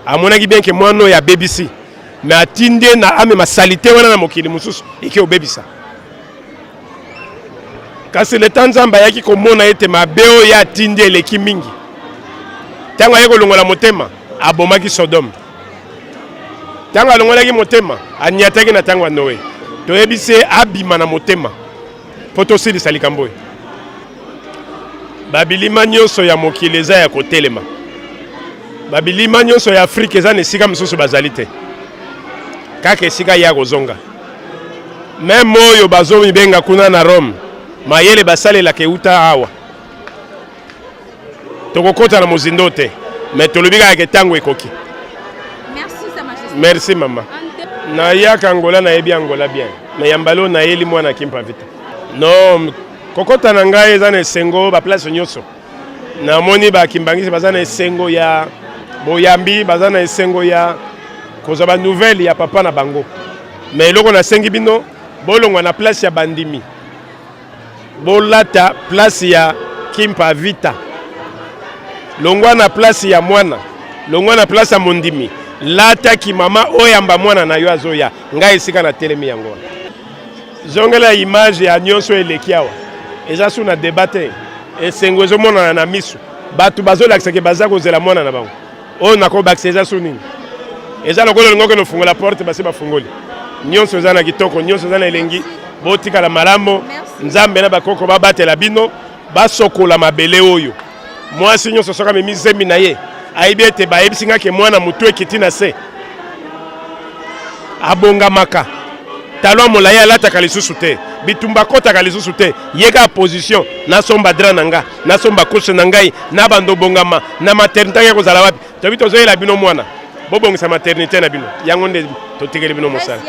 Amonaki bien ke mwana oyo abebisi, me atindi ye na amema salite wana na mokili mosusu eke obebisa. Kasi leta Nzambe ayaki komona ete mabe oyo ye atindi eleki mingi, ntango aye kolongola motema abomaki Sodome. Ntango alongolaki motema anyataki na ntango ya Noe. Toyebisi ye abima na motema mpo tosilisa likambo oyo. Babilima nyonso ya mokili eza ya kotelema. Babilima nyonso ya Afrika eza na esika mosusu bazali te, kaka esika ye akozonga. Meme oyo bazomibenga kuna na Rome, mayele basalelaka euta awa. Tokokota na mozindo te, mais tolobi kaka ke ntango ekoki. Merci, Sa Majesté. Merci mama. Nayaka Angola, nayebi Angola bien. Na yambala oyo nayeli mwana Kimpa Vita. Non, kokota na ngai eza na esengo ba place nyonso. Namoni ba kimbangisi baza na esengo ya boyambi, baza na esengo ya kozwa ba nouvelle ya papa na bango. Mais eloko nasengi bino, bolongwa na place ya bandimi. Bolata place ya Kimpa Vita. Longwa na place ya mwana, longwa na place ya mondimi. Lata kimama oyamba mwana na yo azoya. Ngai esika na telemi yango wana. Zongela image ya nyonso eleki awa. Eza su na debat te. Esengo ezomonana na misu. Bato bazolakisa ke baza kozela mwana na bango. Oyo nakobakisa eza su nini? Eza lokola olingi okende ofungola porte basi bafungoli. Nyonso eza na kitoko, nyonso eza na elengi. Botikala malamu. Nzambe na bakoko babatela bino, basokola mabele oyo. Mwasi nyonso soki amemi zemi na ye, ayebi ete bayebisi nga ke mwana motu ekiti na se, abongamaka talon molayi alataka lisusu te, bitumba akotaka lisusu te, ye kaka position, nasomba drap na nga, nasomba couche na ngai, na bando obongama na maternité ake kozala wapi? Toyebi tozoyela bino mwana, bobongisa maternité na bino, yango nde totikeli bino mosala.